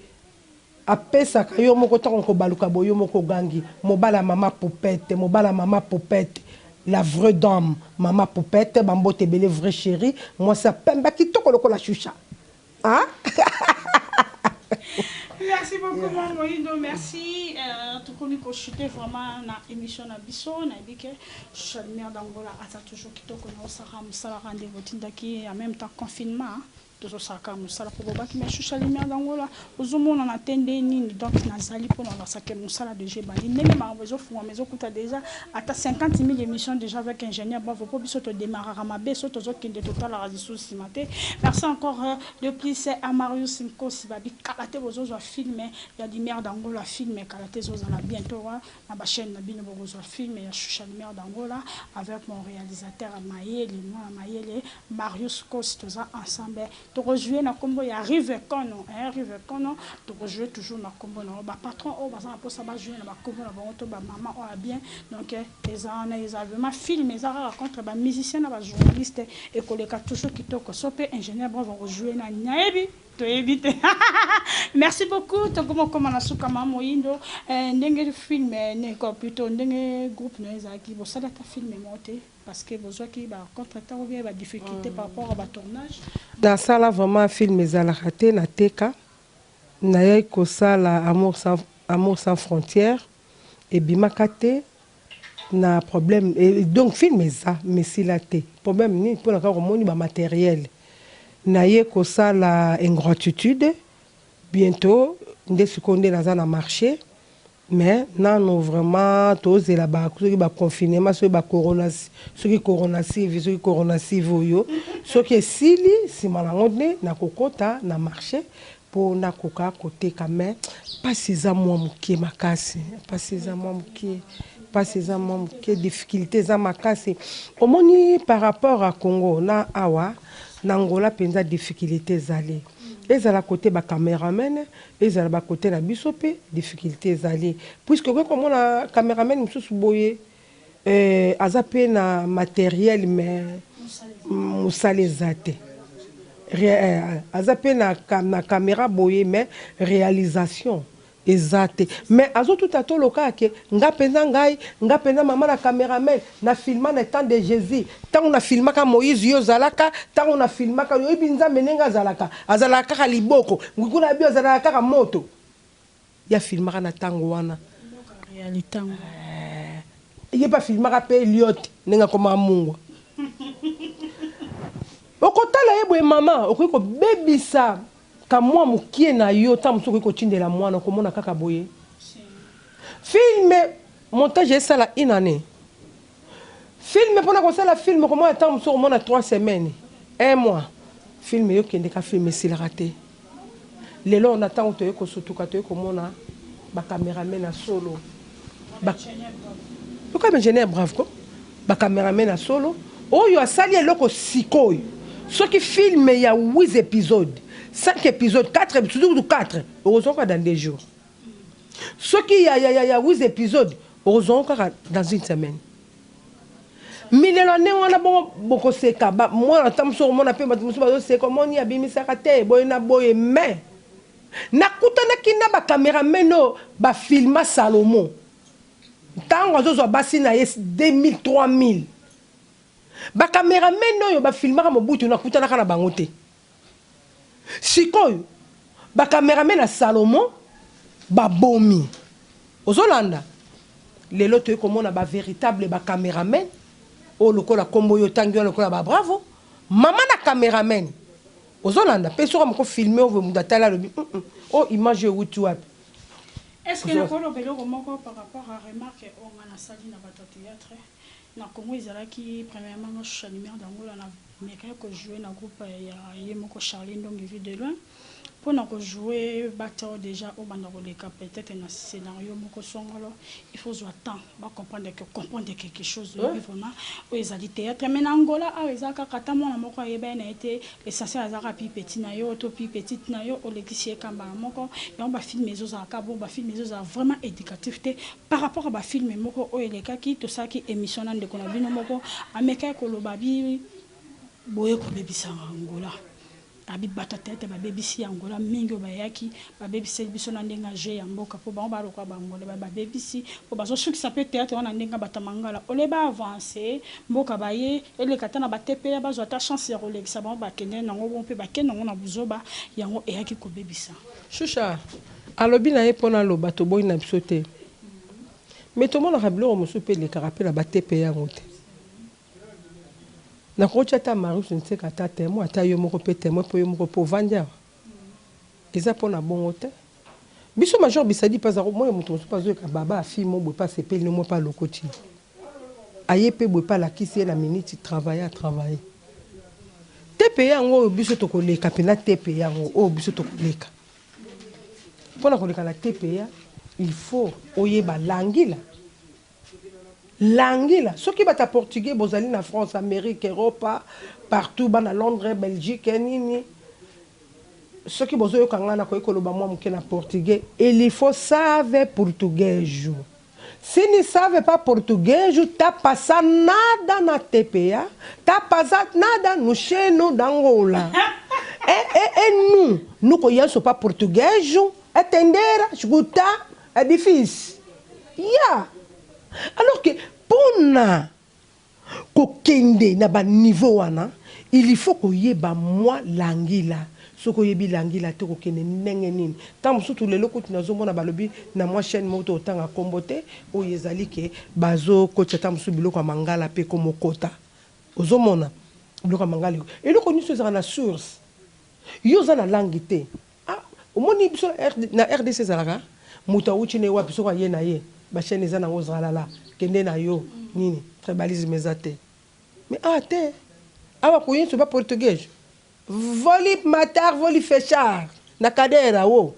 Apesaka yo moko tango okobaluka boye yo moko ogangi mobali ya mama poupette mobali ya mama poupette la vraie dame mama poupette ba mbote ebele vraie cherie mwasi ya pembe kitoko lokola shusha ah. Merci beaucoup yeah. Moyindo, merci. Euh, tokomi ko chuter vraiment na émission na biso na bike Chalmer d'Angola aza toujours kitoko na osaka musala rendez-vous tindaki en même temps confinement Tozo sala kaka musala po bobaki mais shusha lumière d'Angola ozo monana te nde nini donc nazali pona olakisa ke musala dejà ebandi ndenge makambo ezo fungwama ezo kuta dejà ata 50.000 emissions dejà avec ingenieur bravo po biso to demarraka mabe soki tozo kende totalaka lisusu sima te merci encore de plus à Marius Nkosi babi kala te bozo zwa film ya lumière d'Angola film kala te ezo zala bientot Na ba chaine na bino bokozua film ya Shusha Lumière d'Angola avec mon realisateur mayele mwana mayele Marius Kosi toza ensemble toko jouer na kombo ya Rive Kono eh Rive Kono toko jouer toujours na kombo na yo ba patron oyo baza na posa ba jouer na ba kombo na bango to ba maman oyo ya bien donc eza wana eza vraiment film eza kaka contre ba musiciens na ba journalistes ekoleka toujours kitoko so pe ingénieur bravo ako jouer nani nayebi Toyebi te merci beaucoup tokoma okoma na suka ma moyindo eh, ndenge film ne ko plutôt ndenge groupe na ezalaki bosali ata film moko te parce que bozwaki ba contretemps ou bien ba difficultés par rapport à ba tournage. Nasala vraiment film ezalaka te na teka nayaki kosala amour sans amour sans frontière ebimaka te na problème donc film eza mais esila te problème nini pona kaka omoni ba materiel naye kosala ingratitude bientot nde sikoyo nde naza na marche mais nanu vraiment tozela ba soki ba confinement soki ba corona soki coronasive soki coronasive oyo soki esili sima nango nde nakokota na marche Po nakoka koteka mais pasi eza mua mukie makasi pasi eza mua mukie pasi eza mua mukie difficulte eza makasi omoni par rapport à Congo na awa na Angola penza difficulite ezali ezala cote ba cameraman ezala ba cote na biso pe difficulte ezali puisque okoki komona cameraman mususu boye aza pe na materiel mais musala eza te aza pe na camera boye mais realisation eza te mais azo tuta tolo kaka ke nga penza ngai nga penza mama na cameraman na filma na temps de Jesus tango na filmaka Moïse yo ozalaka tango na filmaka yo oyebi nzambe ndenge azalaka azalaka kaka liboko ngikuna abi azalaka kaka moto Ye a filmaka na tango wana. Eeh ye pe a filmaka pe Eliot ndenge akomaka mungwa. Okotala ye boye maman okoki kobebisa ka mua mukie na yo tango mosusu okoki kotindela muana okomona kaka boye film montage esala une annee film pona kosala film okomona tango mosusu okomona 3 semaines un mois film yo kende ka film esilaka te. Lelo na tango toye kosutuka toye komona ba cameramen ya solo ba yoka ba ingenieur brave ko ba cameramen ya solo oyo asali eloko sikoyo soki film ya 8 episode 5 episode 4 episode kutu 4 okozwa kaka dans 2 jours soki ya ya ya 8 episode okozwa kaka dans une semaine Milelo ya ndenge wana bongo bokoseka ba mwana ata mosusu okomona pe bato mosusu bazoseka omoni abimisaka te boye na boye mais nakutanaki na ba cameraman oyo ba filma Salomon ntango azozwa basi na ye 2000 3000 ba cameraman oyo ba filmaka Mobutu nakutanaka na bango te Sikoyo ba cameraman ya Salomon ba bomi ozo landa? Lelo toye komona ba veritable ba cameraman oyo lokola kombo yo otangi wana lokola ba bravo. Mama na cameraman ozolanda pe soki moko filme oyo mutu atali alobi hum oyo image oyo ewuti wapi? Est ce que nakoki koloba eloko moko par rapport ya remarque oyo nga nasali na batu ya theatre na Congo ezalaki premièrement nga Shusha Lumière d'Angola na mekaki ko jouer na groupe ya ye moko Charly Ndongi vue de loin Pona ko jouer batia yo dejà obanda koleka peut etre na scenario moko songolo il faut ozua temps ba comprendre que comprendre quelque chose oyebi vraiment oyo ezali theatre mais na Angola awa eza kaka ata mwana moko ayeba ye na ye te l'essentiel aza kaka pi petit na yo to pi petite na yo olekisi ye ka mbala moko yango ba film ezo zala ka bongo ba film ezo zala vraiment educatif te par rapport ya ba film moko oyo elekaki tosalaki emission na ndeko na bino moko amekaki koloba bi boye kobebisa Angola Abi bato ya theatre babebisi Angola mingi oyo bayaki babebiseli biso na ndenge ya jeu ya mboka po bango ba lokola ba angolais ba babebisi po bazo sukisa pe theatre wana na ndenge ya bato ya mangala au lieu ba avance mboka baye eleka ata na ba TPA bazwa ata chance ya kolekisa bango bakende nango bongo pe bakende nango na buzoba yango eyaki kobebisa. Shusha alobi na ye pona aloba toboyi na biso te mais tomonaka biloko mosusu pe elekaka pe na ba TPA yango te. Nakoki kotia ata Marius Nseka ata temoin, ata yo moko pe temoin po yo moko pe ovandi awa. Eza pona bongo te. Biso Major Bisadi pe aza komona mutu mosusu pe azoyoka baba ya fille moko boye pe asepeli ne mwa pe alokoti ye. Aye pe boye pe alakisi ye na minute travailler a travailler. TPE yango oyo biso tokoleka pena TPE yango oyo biso tokoleka. Pona koleka na TPA il faut oyeba langila. Langila soki bata portugais bozali na France, Amerique, Europa partout bana Londres, Belgique nini soki bozo yoka ngai nakoki koloba mwa moke na portugais il faut save portuguejo si ni save pas portuguejo ta passa nada na tpa ta passa nada no cheno d'Angola e e e nu nu conheço pas portuguejo entender escutar é difícil Ya! Alors que pona kokende na ba niveau wana il faut koyeba mwa langila, soki oyebi langila te okokende ndenge nini? Tango mosusu lelo kutu nazomona balobi na mwa chaine moko tokotanga kombo te oyo ezali ke bazokotisa tango mosusu biloko ya mangala pe ekomokota, ozomona biloko ya mangala eloko nionso ezalaka na source, yo oza na langue te Ah omoni biso na rdc ezalaka mutu awuti naye wapi soki aye naye ba chaine eza nango zralala kende nayo nini tribalisme eza te mais awa te awa koyinso ba portugues voli matar voli fechar na cadeira wo.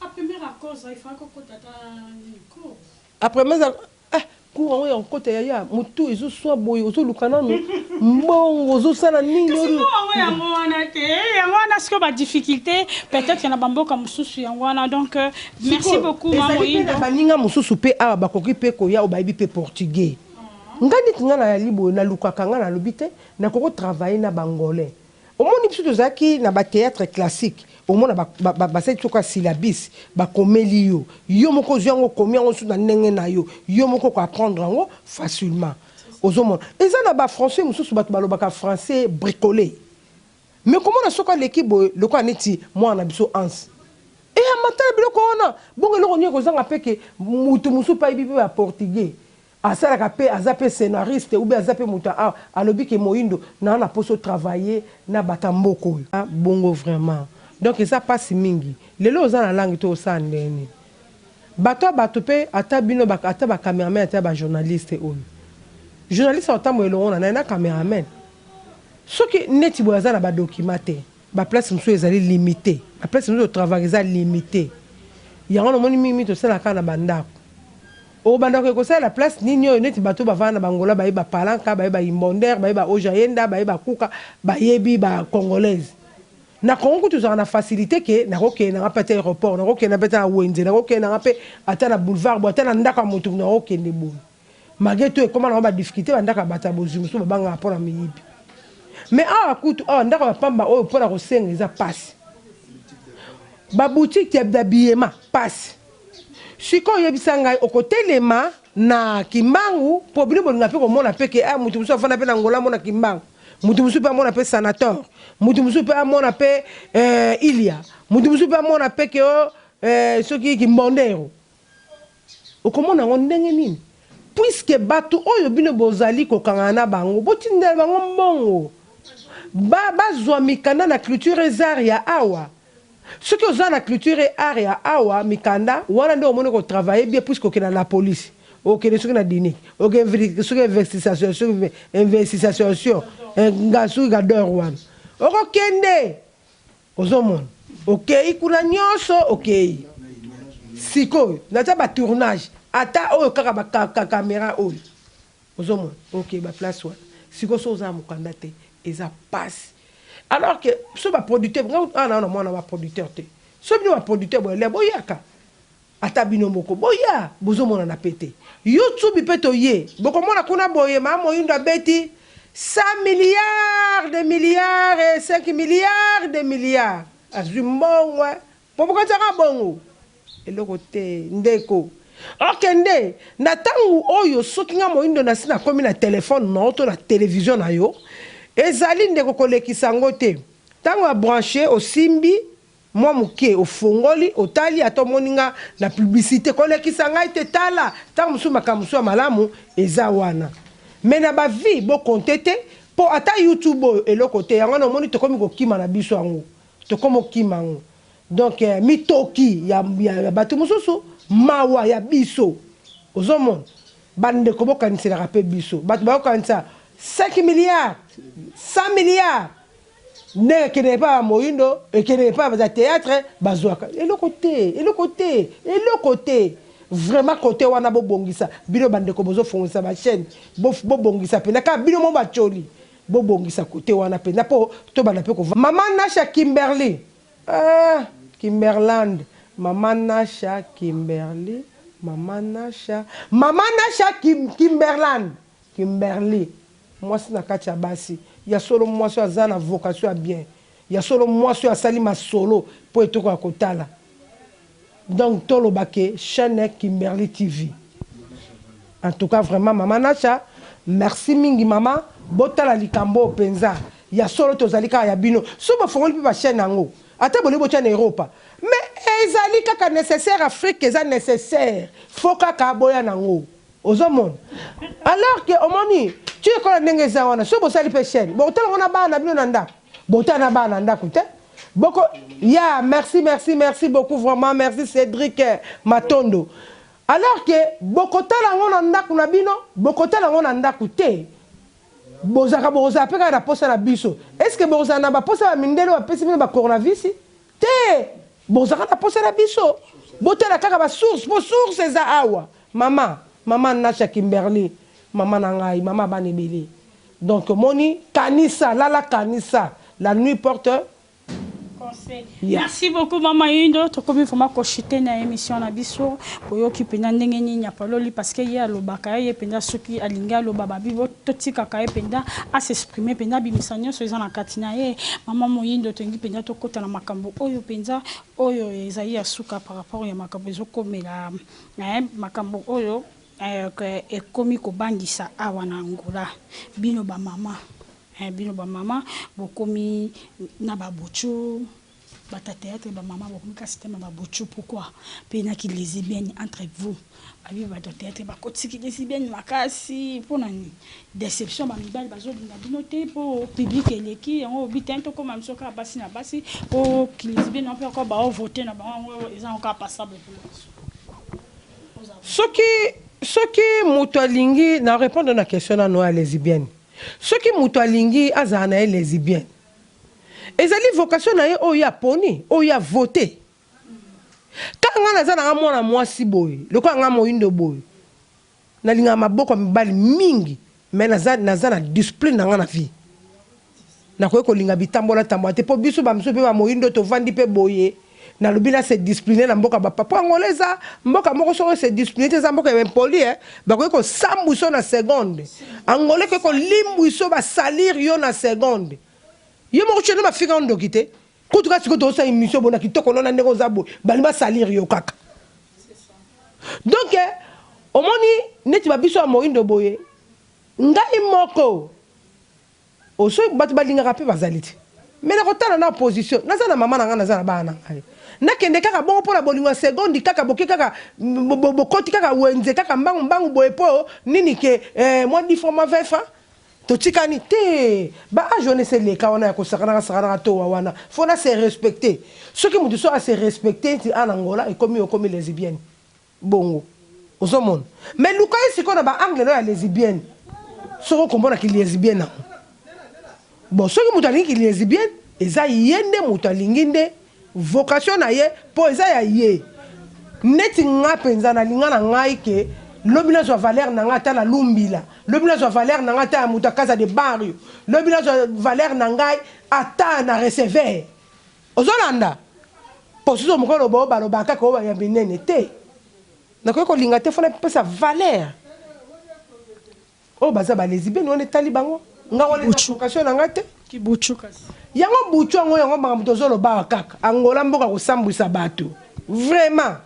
A première cause il faut kokota ata nini cours. A première Eh cours yango ya kokota yaya mutu ezo swa boye ozo luka nanu mbongo ozo sala nini Kasi mbongo yango yango wana te yango wana sikoyo ba difficulté peut-être na ba mboka mosusu yango wana donc merci beaucoup ma ezali pe moyindo na baninga mosusu pe awa bakoki pe koya oyo bayebi pe portugais nga neti nga nayali boye nalukaka nga nalobi te nakoki ko travailler na ba angolais Omoni biso tozalaki na ba theatre classique omona basali biso kaka syllabus bakomeli yo yo moko ozui yango okomi yango lisusu na ndenge na yo yo moko oko apprendre yango facilement ozomona eza na ba français mosusu batu balobaka français bricole mais komona soki aleki boye lokola neti mwana na biso Hans eh amata na biloko wana bongo eloko nini ekozanga pe ke mutu mosusu pe ayebi pe ba portugais Asalaka pe aza pe scenariste ou bien aza pe mutu ya awa alobi ke moyindo naza na posa o travailler na bata mboka oyo. Bongo vraiment donc eza pasi mingi lelo oza na langue te osala ndenge nini bato ya bato pe ata bino ata ba cameraman ata ba journaliste oyo journaliste akotambola elongo na nani na cameraman soki neti boye aza na ba document te ba place mosusu ezali limite ba place mosusu travaillaka eza limite yango na omoni mingi mingi tosalaka kaka na ba ndako Obanda koye kosalela place nini oyo neti batu oyo bavanda na b'Angola bayebi ba palanca, bayebi ba imbonder, bayebi ba ojayenda, bayebi ba kuka, bayebi ba congolaise. Na Congo kutu ozalaka na facilite que nako kende nanga pe ata aeroport, nako kende pe ata na wenze, nako kende nanga pe ata na boulevard boye, ata na ndaku ya mutu nako kende boye. Malgre tout ekoma nango ba difficulte ba ndaku ya batu ya bozwi mosusu babangaka pona miyibi. Mais awa kutu awa ndaku ya pamba oyo pona kosenga eza pasi. Ba boutique ya d'habillement pasi. Sikoyo yebisa ngai okotelema na kimbangu po bino bolinga pe komona pe ke ah mutu mosusu afanda pe na Angola amona kimbangu mutu mosusu pe amona pe sanator mutu mosusu pe amona pe eh, ilia mutu mosusu pe amona pe ke oh, eh, soki kimbondero okomona yango ndenge nini puisque batu oyo bino bozali kokangana na bango botindela bango mbongo. Ba bazwa mikanda na culture et arts ya awa. Soki oza na culture et arts ya awa mikanda wana nde omoni ko travailler bien puisque okenda na la police, okende soki na dinic, okende soki investisation soki investisation nga soki gador wana okokende ozomona okeyi kuna nionso okeyi sikoyo naza ba tournage ata oyo kaka ba camera oyo Ozomona ok ba place wana sikoyo soki oza na mukanda te eza pasi alors que biso ba producteur nga awa naza na mwana ba producteur te soki bino ba producteur boya boyaka ata bino moko boya bozomonana pe te youtube pe toye bokomona kuna boye ma moyindo abeti 100 milliards de milliards et 5 milliards de milliards azwi mbongo Po bokanisaka bongo? Eloko te ndeko. Ok nde na tangu oyo soki nga moyindo nasi nakomi na telephone na yo to na television na yo ezali ndeko kolekisa yango te tango ya branche osimbi mwa moke ofongoli otali ata omoni nga na publicite kolekisa ngai te tala tango mosusu makambo mosusu ya malamu eza wana mais na ba vie bo compter te po ata youtube oyo eloko te yango wana omoni tokomi kokima na biso yango Tokomi okima yango donc mitoki ya ya batu mususu mawa ya biso ozo mona ba ndeko bo kaniselaka pe biso batu bazo kanisa 5 milliards 100 milliards ndenge ekendeke epa ba moyindo ekendeke epa ba theatre bazuaka eloko te eloko te eloko te vraiment cote wana bo bongisa bino ba ndeko bozo fongolisa ba chaine bo bongisa pena kaka bino moko ba choli Bo bongisa cote wana penza po to banda pe ko Maman Nasha Kimberly eeh Kimberland Maman Nasha Kimberly Maman Nasha Maman Nasha Kim Kimberland Kimberly mwasi na kati ya basi ya solo mwasi oyo aza na vocation ya bien ya solo mwasi oyo asali masolo po etokoka kotala donc toloba ke chaine Kimberly TV en tout cas vraiment maman Nasha merci mingi maman botala likambo oyo penza ya solo tozali kaka ya bino soki bofongoli pe ba chaine yango ata bolingi botia na Europa mais ezali kaka necessaire Afrique eza necessaire faut kaka boya nango ozo mona alors que omoni ti ekola ndenge eza wana soki bosali pe chaine bokotala ngo na bana na bino na ndaku botala na bana na ndaku te Boko ya merci merci merci beaucoup vraiment merci Cedric Matondo alors que bokotala yango na ndaku na bino bokotala yango na ndaku te bozalaka bokozala pe kaka na posa na biso est ce que bokozala na ba posa ba mindele oyo bapesi bino ba coronavis te bozalaka na posa na biso botala kaka ba source po source eza awa mama mama Nasha Kimberly mama na ngai mama bana ebele Donc omoni kanisa lala kanisa la nuit porte conseil. Yeah. Merci beaucoup mama Indo, tokomi vraiment ko chuter na émission na biso. Boyoki penza ndenge nini apaloli parce que ye alobaka ye penza soki alingi aloba babi bo totikaka ye penza a s'exprimer penza abimisa nyonso eza na kati na ye. Mama Moyindo tolingi penza tokota na makambo oyo penza oyo ezali ya suka par rapport ya makambo ezokomela eh, makambo oyo Eh ekomi kobangisa awa na Angola bino ba maman eh bino ba maman bokomi na ba bocho bata theatre ba maman bokomi ka système ya ba bocho pourquoi pe na ki lesibienne entre vous babi bato ya theatre bakotisi ki lesibienne makasi pona nini deception ba mibali bazolinga bino te po public eleki yango obi te tokoma biso kaka basi na basi po ki lesibienne wana pe ako bao voter na bango yango eza kaka passable pona biso. Soki soki mutu alingi na repondre na question nanu ya lesibienne soki mutu alingi azala na ye lesibienne ezali vocation na ye oyo ye aponi oyo ye a vote kaka nga naza na nga mwana mwasi boye lokola nga moyindo boye nalingaka maboko ya mibali mingi mais naza naza na discipline na nga na vie Nakoki kolinga bitambola tambola te po biso ba misusu pe ba moyindo tovandi pe boye nalobi na se discipline na mboka ba papa po Angola eza mboka moko soki o se discipline te eza mboka ya ba impoli eh bakoki kosambwisa yo na seconde Angola ekoki kolimbwisa yo ba salir yo na seconde yo moko tsheno bafinga yo ndoki te kutu kaka sikoyo tozosala emission boye na kitoko no na ndenge oza boye balingi ba salir yo kaka donc omoni neti ba biso ya moyindo boye ngai moko Soki batu balingaka pe bazali te mais nako tala na position naza na maman na ngai naza na bana na ngai nakende kaka bongo pona bolingo ya seconde kaka boke kaka bokoti kaka wenze kaka mbangu mbangu boye po nini ke eh, mwa 10 francs mwa 20 francs Totikani te ba age wana esi eleka wana ya kosakanaka sakanaka towa wana faut na se respecter soki mutu so a se respecter nti a na Angola ekomi okomi lesbienne bongo ozo mona mais luka ye sikoyo na ba angle no ya lesbienne soki okomona ki lesbienne yango bon soki mutu alingi ki lesbienne eza ye nde mutu alingi nde Vocation na ye po eza ya ye. Neti nga penza na linga na ngai ke lobi nazwa valeur na nga ata na lumbila, lobi nazwa valeur na nga ata ya mutu ya casa de barrio, lobi nazwa valeur na ngai ata na receveur. Ozo landa? Po soki okoki koloba oyo balobaka kaka oyo ya minene te. Nakoki kolinga te faut na pesa valeur. Oyo baza ba lesbiennes wana etali bango nga wana eza vocation na nga te. Kibuchu kasi. Yango buchu yango yango makambo tozo loba awa kaka Angola mboka kosambwisa batu vraiment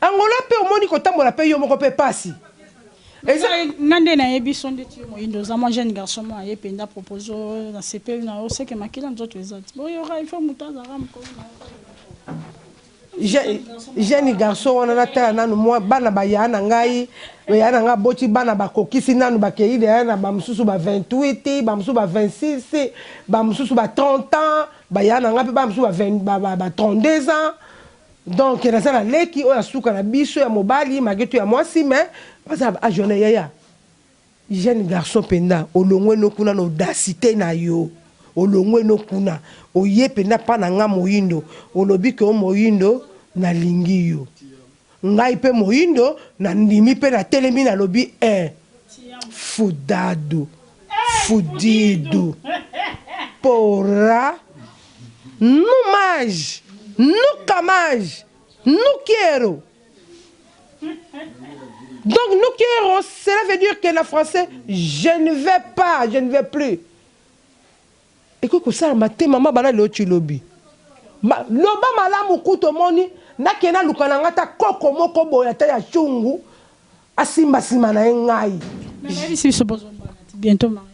Angola pe omoni kotambola pe yo moko pe pasi eza Nga nde nayebi so ndeti yo moyindo oza mwa jeune garçon moko aye penza propose yo nasepeli na yo seke makila nzoto eza ti boyoka il faut mutu azalaka mukolo na yo. Jeune garçon wana natala nanu mwa bana ba yaya na ngai yaya na ngai aboti bana bakokisi nanu bakeyi deja na ba mosusu ba 28 ba mosusu ba 26 ba mosusu ba 30 ans ba yaya na ngai mpe ba mosusu ba 32 ans donc naza na leki oyo ya suka na biso ya mobali malgre tout ya mwasi mais baza na ba age wana yaya Jeune garçon penda olongwe no kuna na audacite na yo olongwe no kuna oye penda pa na nga moyindo olobi ke o moyindo na lingi yo ngai pe moyindo na ndimi pe na telemi na lobi eh fudado fudido porra nu mais nunca mais nu quero. Donc nous quiero, cela veut dire que na français, je ne vais pas, je ne vais plus. Ekoki kosalama te mama bana lelo ti lobi. Ma, loba malamu kutu omoni nake naluka na ngai ata koko moko boye ata ya chungu asimba sima na ye ngai. Mais bayebisi biso bozombana ti bientôt mariage.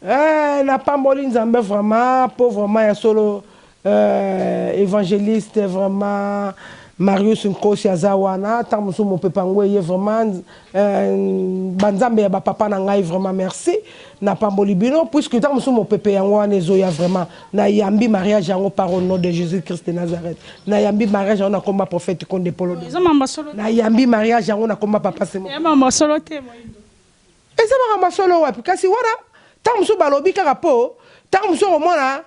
Eh, napamboli Nzambe vraiment po vraiment ya solo euh, evangeliste vraiment Marius Nkosi aza wana ntango mosusu mopepe yango eye vraiment euh, banzambe ya bapapa na ngai vraiment merci napamboli bino puisque ntango mosusu mopepe yango wana ezoya vraiment nayambi mariage yango par au nom de Jésus Christ de Nazareth nayambi mariage yango nakoma prophète Konde Polo nayambi mariage yango nakoma papa Semo Eza makambo ya solo wapi kasi wana tango mosusu balobi kaka po tango mosusu okomona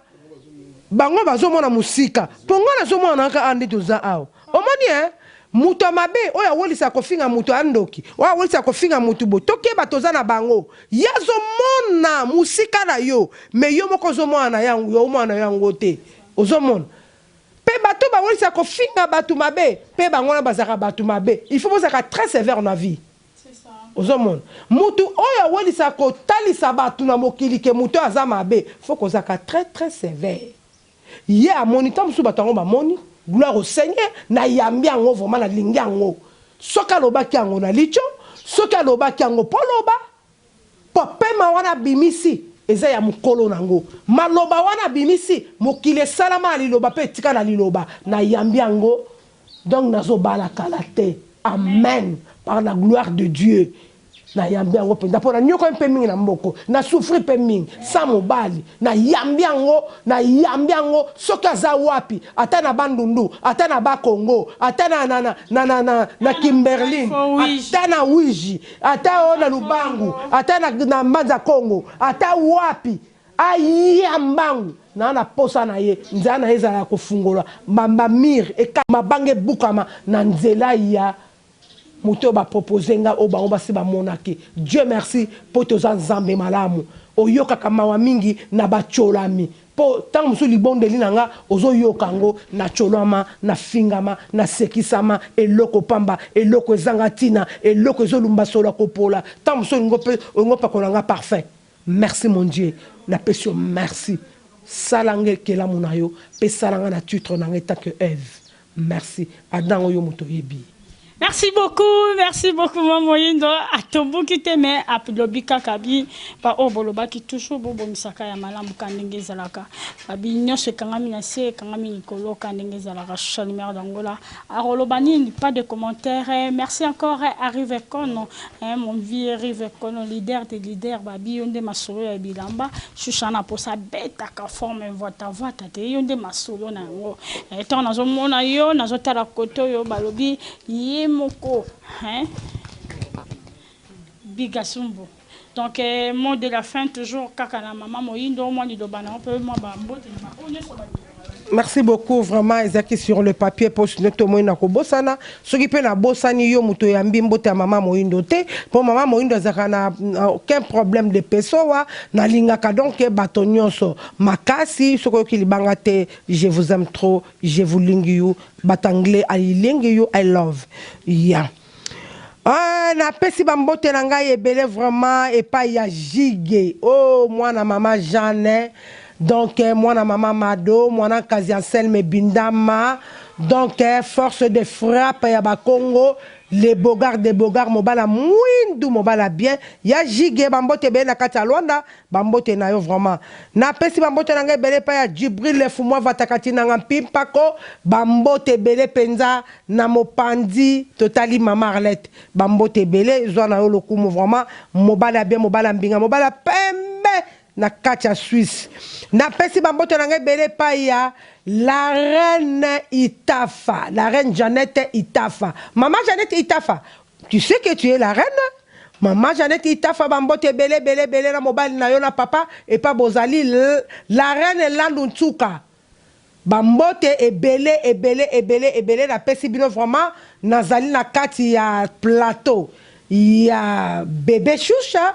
bango bazomona mosika po nga nazomona na kaka nde toza awa omoni hein moto ya mabe oyo awelisaka kofinga moto ya ndoki oyo awelisaka kofinga moto boye tokeba toza na bango ye azomona mosika na yo mais yo moko ozomona na yango yo omona na yo yango te ozomona pe bato bawelisaka kofinga bato mabe pe bango wana bazalaka bato mabe il faut bozalaka très sévère na vie Ozo mona? Mutu oyo awelisaka kotalisa batu na mokili ke mutu oyo aza mabe, faut kozalaka très très severe. Ye amoni, tango mosusu batu yango bamoni, gloire au Seigneur, nayambi yango vraiment nalingi yango. Soki alobaki yango na litio, soki alobaki yango po aloba, po pema wana abimisi eza ya mukolo nango. Maloba wana abimisi, mokili esalama na liloba pe etikala na liloba, nayambi yango Donc nazo bala kala te. Amen par la gloire de Dieu nayambi yango penza po na niokwami pe mingi na mboko na souffrir pe mingi sans mobali nayambi yango nayambi yango soki aza wapi ata na bandundu ata na bas congo ata na na na na na na na kimberline ata na wiji ata o na lubangu ata na na mbanza congo ata wapi Aya mbangu naa na posa na ye nzela na ye ezala ya kofungola ba ba mur eka mabanga ebukama na nzela ya moto oyo ba propose nga oyo bango basi bamonaki Dieu merci po ete oza Nzambe malamu oyokaka mawa mingi na ba tsholami po tango mosusu libondeli na nga ozo yoka yango na tsholama na fingama na sekisama eloko pamba eloko ezanga tina eloko ezo lumba solo ya kopola tango mosusu olingi ope olingi opakola nga parfum Merci mon Dieu na pesi yo merci sala nga ekelamu na yo pe sala nga na titre na nga etant que Eve merci Adam yango yo mutu oyebi. Merci beaucoup, merci beaucoup Maman Moyindo. Atomboki te mais alobi kaka bi ba oyo bolobaki toujours bobongisaka ya malamu ka ndenge ezalaka. Babi nyonso ekangami na se, ekangami likolo ka ndenge ezalaka. Shusha Lumière d'Angola. Akoloba nini? Pas de commentaire. Merci encore Arrive Kono, hein, mon vieux Arrive Kono, leader des leaders. Babi yo nde masolo ya bilamba. Shusha na posa betaka forme vwata vwata te yo nde masolo na yango. Ntango nazomona yo nazotala kote oyo balobi ye moko hein Bigasumbu. Donc eh, mot de la fin toujours kaka na mama Moyindo mwa liloba na yo mpe mwa bambote na baoyo nyonso balingaka. Merci beaucoup vraiment ezalaki sur le papier po sinon tomoni na kobosana soki mpe nabosani yo moto oyambi mbote ya mama Moyindo te po mama Moyindo azalaka na aucun problème de pesowa nalingaka donc bato nyonso makasi soki oyoki libanga te je vous aime trop je vous lingi you bato anglais I lingi you I love yeah. Ah, napesi bambote na ngai ebele vraiment epai ya Jige oh mwana mama Jeanne donc eh, mwana mama Mado mwana Nkazi Anselme Bindama donc eh, force de frappe ya bakongo le bogard de bogard mobala mwindu mobala bien ya Jige bambote ebele na kati ya Luanda Ba mbote na yo vraiment. Na pesi ba mbote na nga ebele epai ya Djibril Lefumwa Vatakati nanga Mpimpako ba mbote ebele penza na mopanzi totali mama Arlette ba mbote ebele zwa na yo lokumu vraiment mobali ya bien mobali ya mbinga mobali ya pembe na kati ya Suisse na pesi ba mbote na nga ebele epai ya la reine Itafa la reine Jeannette Itafa mama Jeannette Itafa Tu sais que tu es la reine? Maman Jeannette Itafa ba mbote ebele ebele ebele na mobali na yo na papa epa bozali la reine Landu Nsuka ba mbote ebele ebele ebele ebele na pesi bino vraiment nazali na kati ya plateau ya bebe Shusha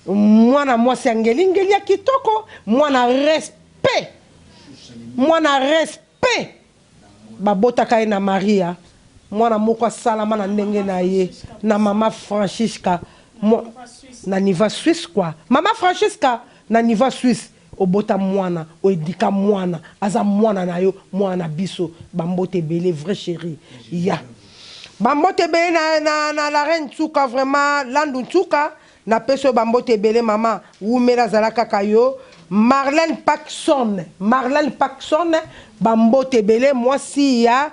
mwana mwasi ya ngeli ngeli ya kitoko mwana respect mwana respect Babotaka ye na Maria, mwana moko asalama na ndenge na ye, na mama Francisca, na niveau ya Suisse quoi. Mama Francisca, na niveau ya Suisse, obota mwana, o eduka mwana, aza mwana na yo, mwana na biso. Ba mbote ebele, vraie cherie. Ya. Ba mbote ebele na, na, na la reine Nsuka, vraiment, Landu Nsuka, Napesi yo ba mbote ebele mama wumela zala kaka yo Marlène Packson Marlène Packson ba mbote ebele mwasi ya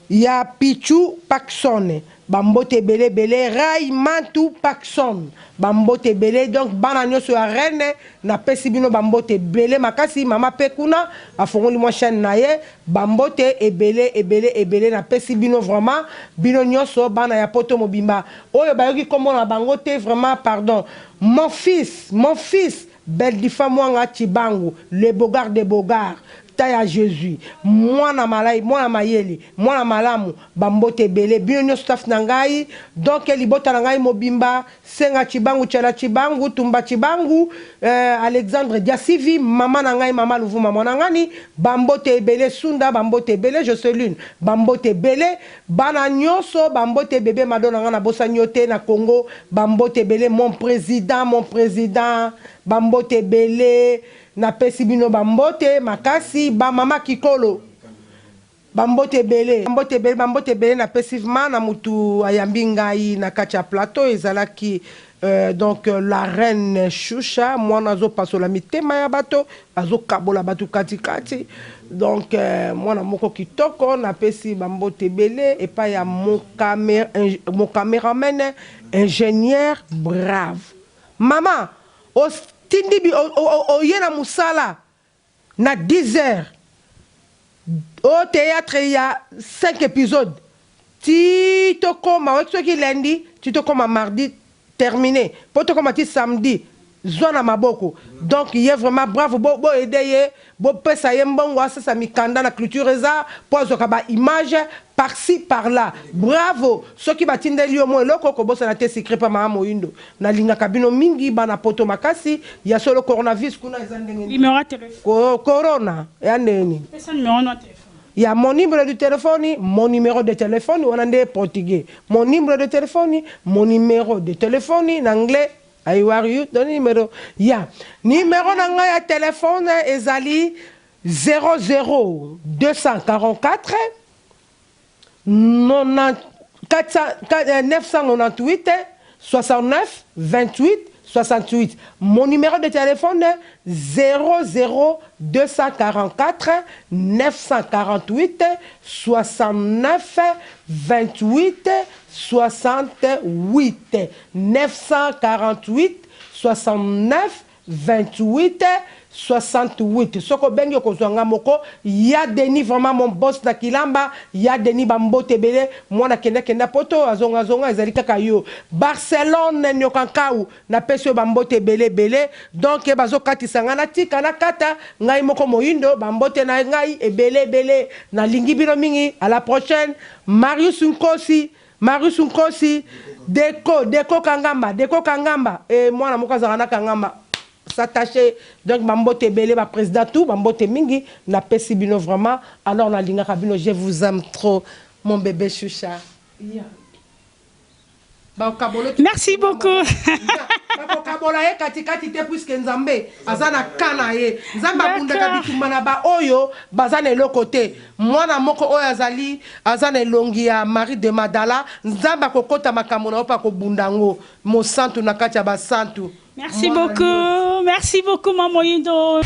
ya Pitshou Packson ba mbote ebele ebele Ray Mantu Packson ba mbote ebele donc bana nioso ya reine napesi bino ba mbote ebele makasi mama pe kuna afongoli mwa chaine na ye Ba mbote ebele ebele ebele na pesi bino vraiment bino nionso bana ya poto mobimba oyo bayoki kombo na bango te vraiment pardon mon fils mon fils Beldifa Mwanga Tshibangu le beaugard de beaugard ta ya Jesus mwana malai mwana mayele mwana malamu ba mbote ebele bino nionso staff na ngai donc libota na ngai mobimba Senga Tshibangu Tshala Tshibangu Tumba Tshibangu eh, Alexandre Diasivi mama na ngai mama Luvuma mwana ngani ba mbote ebele Sunda ba mbote ebele Joseline ba mbote ebele bana nionso ba mbote bebe Mado na ngai nabosani yo te na Congo ba mbote ebele mon president mon president ba mbote ebele napesi bino ba mbote makasi ba mama Kikolo Ba mbote ebele. Ba mbote ebele ba mbote ebele na pesi vma na mutu ayambi ngai na kati ya plateau ezalaki donc la reine shusha mwana azo pasola mitema ya bato azo kabola bato kati kati donc mwana moko kitoko na pesi ba mbote ebele epai ya mon cameraman ingenieur brave mama otindi oye na musala Na 10 heures o theatre ya 5 episodes ti tokoma oyebi soki lundi ti tokoma mardi termine po tokoma ti samedi zwa na maboko donc ye vraiment bravo bo bo aider ye bo pesa ye mbongo asasa mikanda na culture eza po azwaka ba image par ci par là bravo soki batindeli yo mwa eloko kobosana te sucre pa mama moyindo Nalingaka bino mingi bana poto makasi ya solo coronavis kuna eza ndenge nini? Numero ya telephone. Corona ya ndenge nini? Pesa numero no ya telephone. Ya mon numero de telephone, mon numero de telephone wana nde portugais. Mon numero de telephone, mon numero de telephone na anglais I are you don numero ya numero na ngai ya telephone ezali 00 244 93. 998 69 28 68. Mon numéro de téléphone 00 244 948 69 28 68 948 69 28 68. Soki obengi, okozwa nga moko. Ya Denis, vraiment mon boss na Kilamba. Ya Denis, bambote ebele. Mwana kendakenda poto, azongazonga, ezali kaka yo. Barcelone Nyokankau, napesi oyo bambote ebele ebele. Donc bazokatisa ngai, natika nakata ngai moko moyindo. Bambote na ngai ebele ebele, nalingi bino mingi. À la prochaine. Marius Nkosi, Marius Nkosi, Deko, Deko Kangamba, Deko Kangamba e mwana moko azalaka na Kangamba s'attaché. Donc bambote ebele, baprésident tout, bambote mingi napesi bino vraiment. Alors nalingaka bino, je vous aime trop, mon bébé Choucha, yeah. Merci beaucoup. Bakokabola ye katikati te, puisque Nzambe aza na ka na ye. Nzambe abundaka bitumba na baoyo baza na eloko te. Mwana moko oyo azali, aza na elongi ya Marie de Madala, Nzambe akokɔta makambo na yo mpe akobunda yango. Mosantu na kati ya basantu. Merci beaucoup. Merci beaucoup, Maman Moyindo.